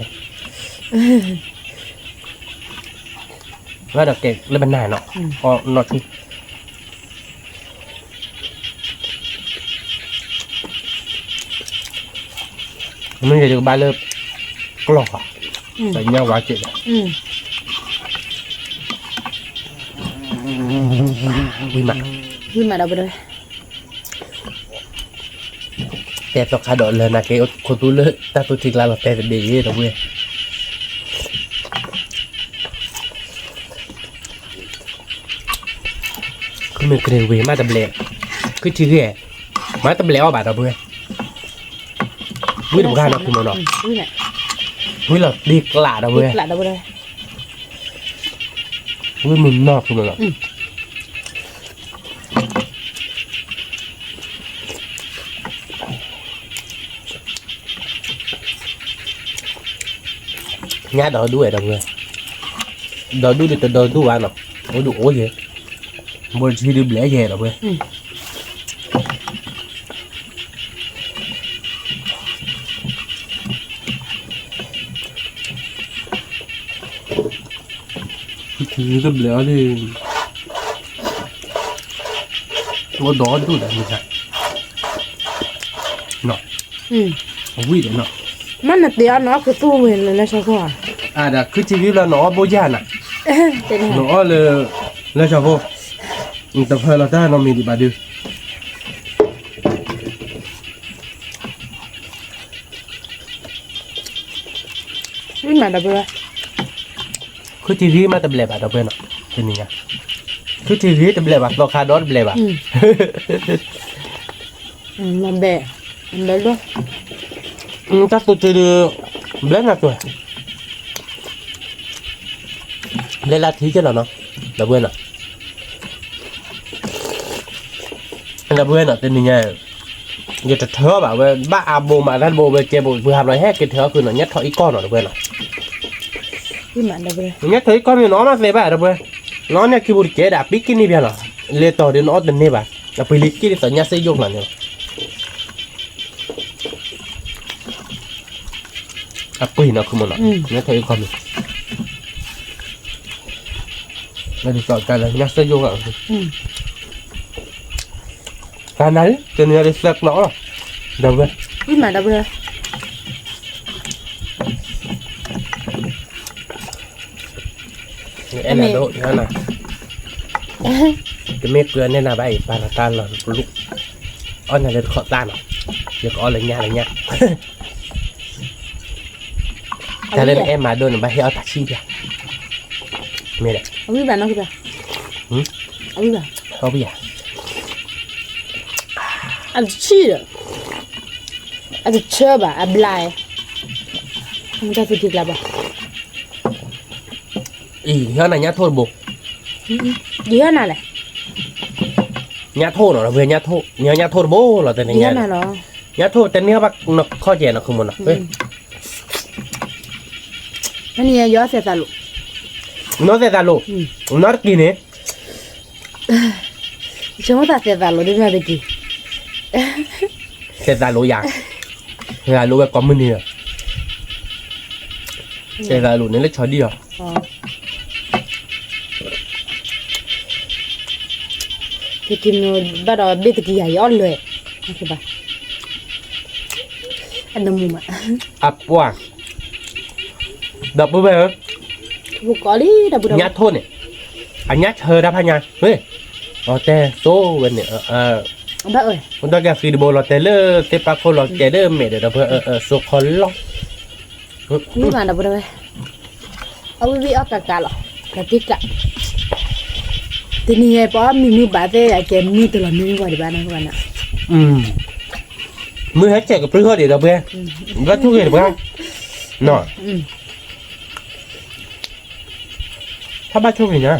ဘၣ်ဒီးကဲလၢပနၢ်နီၤ, အီၣ်နီၢ်ထူ မ့ၢ်ယကဘၣ်လၢ, ကျီၢ်ဃာ်, ပညၣ်ဝါကဲးဒီး, ဝံၣ်မး, ဝံၣ်မးဒီပုၢ်ဝဲၢ်, တဲသီခါဒီးလၢနၤက့ၤခိၣ်သူလၢတၢ်သူထံကျါလီၤတဲတဘ့ၣ်အံၤဒီပုၢ်ဝဲၢ် ခုမ့ၢ်ကြ့ၤဝ့ၤမးတဘျဲး, ခုထံဂ့ၢ်, မးတဘျဲးအီၣ်ဘၣ်ဒီပုၢ်ဝဲၢ်, ဝံၣ်တပှၢ်နီၤ ခုမီၤနီၤ, ဝံၣ်လီၤတ့ကျးဒီပုၢ်ဝဲၢ်, ဝံၣ်မုၢ်နီၢ် ခုမီၤနီၤ ညါဒီးဒူၣ်ဝဲဒီပုၢ်ဝဲၢ်, ဒီးဒူၣ်ဒုးတဒီးဒူၣ်ဘၣ်နီၤ, အိၣ်ဒူၣ်အိၣ်ယဲ, ဘိထံဒုးဘျဲးယဲဒီပုၢ်ဝဲၢ်, တဘျဲးအီၤဒ်, အိၣ်ဒီးဒူၣ်ဒီးမ့ၢ်, အဝံၣ်ဒီးနီၤ, မ့ၢ်နတ့အီၤနအီၣ်ကသူၣ်ဝဲလၢလၢဆီဖိဧါ, အဒၣ်ခုထံဂ့ၢ်လီၤနအီၣ်ဘိယၢ်နၤ, နအီၣ်လၢ, လၢဆီဖိ, နတဖၢလီၤတၢ်နီတမံၤဒံးဘၣ်ဒုး မ့ၢ်မးဒီပုၢ်ဝဲၢ်, ခုထံဂ့ၢ်မးတဘျဲးဘၣ်ဒီပုၢ်ဝဲၢ်နီၤ, တနံၤညါ, ခုထံဂ့ၢ်တဘျဲးဘၣ် သီခါဒီးတဘျဲးဘၣ်, တၢ်သူထံဒုး, ဘျဲနၤကွဲး, ဘျဲလၢထံကဲလီၤနီၤ, ဒီပုၢ်ဝဲၢ်နီၤ ဒီပုၢ်ဝဲၢ်နီၤ တနံၤညါ, ယတထၢဘၣ်ဝဲ ဘၣ်အါဘိမးတၢ်တဘိဝဲကဲဘိ ပှၤဟးဘျီဟဲက့ၤထၢအီၣ်ခုနီၤ ညၣ်ထီၣ်အံၤကီၢ်နီၤ ဒီပုၢ်ဝဲၢ်နီၤ, ညၣ်ထီၣ်အံၤကီၢ်မ့ၢ်နအီၣ်မးသဲဘၣ်ဒီပုၢ်ဝဲၢ်, နအီၣ်န့ၢ်ခံပူၤတကဲးဒီး အပံက့ၤန့ၢ်ပၠးလီၤ, လဲၤတီၤဒီးနအီၣ်တန့ၢ်ဘၣ်, အပှ့ၤလံက့ၤဒ်သိးညၣ်စ့ယိၣ်ကျါန့ၣ်လီၤ. အပှ့ၤနီၤခူမနီၤ, ညၣ်ထီၣ်အံၤကီၢ်မ့ၢ်, ဒ်သိးကါလၢညၣ်စ့ယိၣ်ကျါ, ကါနၤလံ တနံၤအံၤဒီးသၢကျီလီၤ, ဒီပုၢ်ဝဲၢ်, အဲၣ်နၤဒိၣ်, တမ့ၢ်ပှၤနဲၣ်နၤဘၣ်အံၤ ပာ်လီၤတၢ်လီၤကလူး, အီၣ်နၤလၢတခီၣ်သၣ်နီၤ, ယကအီၣ်လၢညၣ်လၢညၣ်, တၢ်လၢနအဲၣ်မးဒိၣ်န့ၣ် ဘၣ်ဟ့ၣ်အီၣ်တၢ်ဆံၣ်ပၠး, မ့ၢ်ဒီး, အဝံၣ်ဘၣ်နီၤ, အဝံၣ်ဘၣ်, အတဆံၣ်ဒီး, အတဆၢဘၣ် အဘျါ, တၢ်သူၣ်ထံကျါဘၣ် အံၤ ဟ့ၣ်နၤညၣ်ထိၣ်တဘိ, ယဟ့ၣ်နၤလဲၣ်, ညၣ်ထိၣ်နီၤ ဒီပုၢ်ဝဲၢ်, ညၣ်ထိၣ်, နဟ့ၣ်ညၣ်ထိၣ်တဘိလီၤ တနံၤညါ, ညၣ်ထိၣ်တန့ၢ်ဘၣ်နီၢ်ခီၣ်ကဲနီၤ ခူမနီၤ, တနံၤညါယအီၣ်သဲးသးလိၤ, နအီၣ်သဲးသးလိၤ, နအီၣ်တက့ၢ်န့ၣ် ဆိကမိၣ်သးသဲးသးလိၤဒ်မ့ၢ်တက့ၢ်, သဲးသးလိၤယၤ, သဲးသးလိၤဝဲကိးမုၢ်နံၤလီၤ, သဲးသးလိၤန့ၣ်လၢဆီဒံၣ်အီၤ, ယက့ၤမ့ၢ်ဘၣ်ဒီးဘ့ၣ်တက့ၢ်ယၤ ယအီၣ်လွဲၢ်, အနမူမး, အပှၤ, ဒီပုၢ်ဝဲၢ်ဧၢ, ညၣ်ထိၣ်န့ၣ်, အညၣ်ဆၢတၢ်ဖးညါ, အီၤတဲသိဝဲန့ၣ်, ဒီးကဃံတဘိလီၤတဲာ်လၢသ့ၣ်ပာ်ခိၣ်လီၤကဲလၢမဲာ်ဒီး ဒီပုၢ်ဝဲၢ် အၢ အၢ စိခီလီၤ, မ့ၢ်မးဒီပုၢ်ဝဲၢ်, အီၣ်ဝံၣ်ဝံၣ်အီၣ်ကးကးလီၤ, ဒီးတ့ၢ်ကျး, တနံၤညါပအီၣ်မုာ်မုာ်ဘၣ်သ့ၣ် အကဲမုာ်တလီၤမုာ်မုာ်ပှၤဒံးဘၣ်နီၤ မုၢ်ဟဲဆဲးကပြုၢ်ထီၣ်ဒံးဒီပုၢ်ဝဲၢ်, ဘၣ်ဆိၣ်ဂ့ၤတပှၢ်, ထီၣ်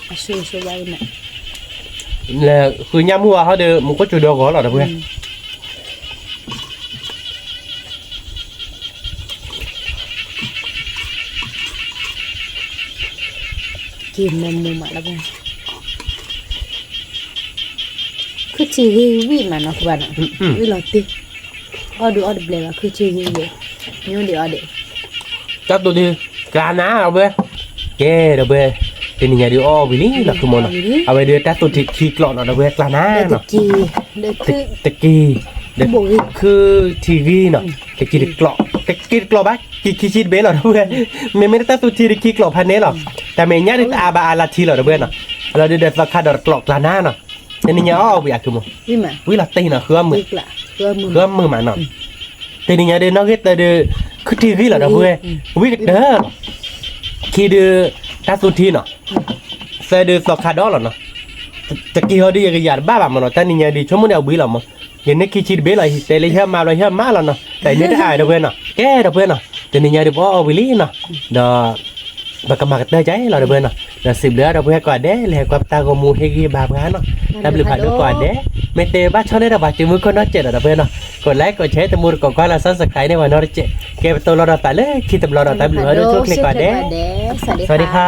ဘၣ်ဆိၣ်ဂ့ၤညါ, လဲၤဃုညၣ်မုၢ်ဝါဟီဒီး မူခိၣ်စူၤဒီးဂီၤလီၤဒီပုၢ်ဝဲၢ် က့ၤမ့ၢ်မူမးလၢ, ခုၣ်ထံဂ့ၤဝံၣ်မးနီၤ ဃုဘၣ်နီၤ, ဝံၣ်လီၤတ့ၢ်, အီၣ်ဒုးအီၣ်တဘျဲးဘၣ် ခုၣ်ထံဂ့ၤဝံၣ်, ညိဒံးအီၣ်ဒံး, တၢ်သိၣ်ထံ, ကျါနၤဒီပုၢ်ဝဲၢ်, ကဲဒီပုၢ်ဝဲၢ်, တနံၤညါဒုးအီၣ်ဝံၤလံနီၤ ခူမနီၤ, အဝဲဒုးတၢ်သိၣ်ထံခံကျိာ်နီၤ ဒီပုၢ်ဝဲၢ် ကျါနၤနီၤ တက့ၢ်, ဒီးခုၣ်ထံဂ့ၤနီၤ, တက့ၢ်တကျိာ်, တက့ၢ်တကျိာ်ဘၣ်, ခံခံဆံတဘ့ၣ်လီၤ ဒီပုၢ်ဝဲၢ်, မ့မ့ၢ်တၢ်သိၣ်ထံဒုးခံကျိာ်ဖးန့ၣ်လီၤ, တၢ်မဲာ်ညါဒုးတအါဘၣ်အါလၢထံလီၤ ဒီပုၢ်ဝဲၢ်နီၤ, လီၤဒုးဒီးသီခါဒီးတကျိာ်ကျါနၤနီၤ, တနံၤညါအီၣ်ဝံၤအါခုမီၤ, ဝံၤလီၤတ့ၢ်နီၤ ဃုအီၣ်မုာ်, ဃုအီၣ်မုာ်မးနီၤ တနံၤညါဒုးနီၣ်ဂံၢ်သၢဒုး, ခုၣ်ထံဂံၢ်လီၤ ဒီပုၢ်ဝဲၢ်, ဝံၣ်ကတၢၢ်လီၤ, ခံဒုး, တၢ်သူထံနီၤ, သၢဒုးသီခါဒီးလီၤနီၤ, တက့ၢ်ဟီဒုးယကယၤတဘၣ်ဘၣ်မးနီၤ တနံၤညါဒုးဆိကမိၣ်န့ၣ်အဝံၤလီၤမး, ယန့ၢ်ခံဆံတဘ့ၣ်လီၤ တဲလၢယဟၢမးဘျီယဟၢမးလီၤနီၤ တၢ်အံၤန့ၣ်တအါ ဒီပုၢ်ဝဲၢ်နီၤ ကဲ ဒီပုၢ်ဝဲၢ်နီၤ တနံၤညါဒုးပအီၣ်အီၣ်ဝံၤလံနီၤ, ဒီး ပကမၤကတၢၢ်ကဲလီၤ ဒီပုၢ်ဝဲၢ်နီၤ, ဒီးစံးဘျုးဒီပုၢ်ဝဲၢ်ကိးဂၤဒဲး လၢဟဲကွၢ်ပတၢ်ဂီၤမူဟ့ၣ်ဂံၢ်ဘါပှၤနီၤ, တၢ်ဘျုးဖးဒိၣ်ကိးဂၤဒဲး, မ့ၢ်တဲဘၣ်ဆီန့ၣ်ဒီးပှၤစုမုၢ်ခိၣ်နီၢ်စဲးဒီး ဒီပုၢ်ဝဲၢ်နီၤ, ကိးlikeကိးshare တမူတကိးကွၢ်လၢ subscribe န့ၢ်ပှၤနီတစဲး, ကဲပတိၢ်လီၤဒီးသးလၢခံတဘျီဒီး တၢ်ဘျုးဖးဒိၣ်ဆိၣ်ချ့ကိးဂၤဒဲး, စဝၤဒံခါ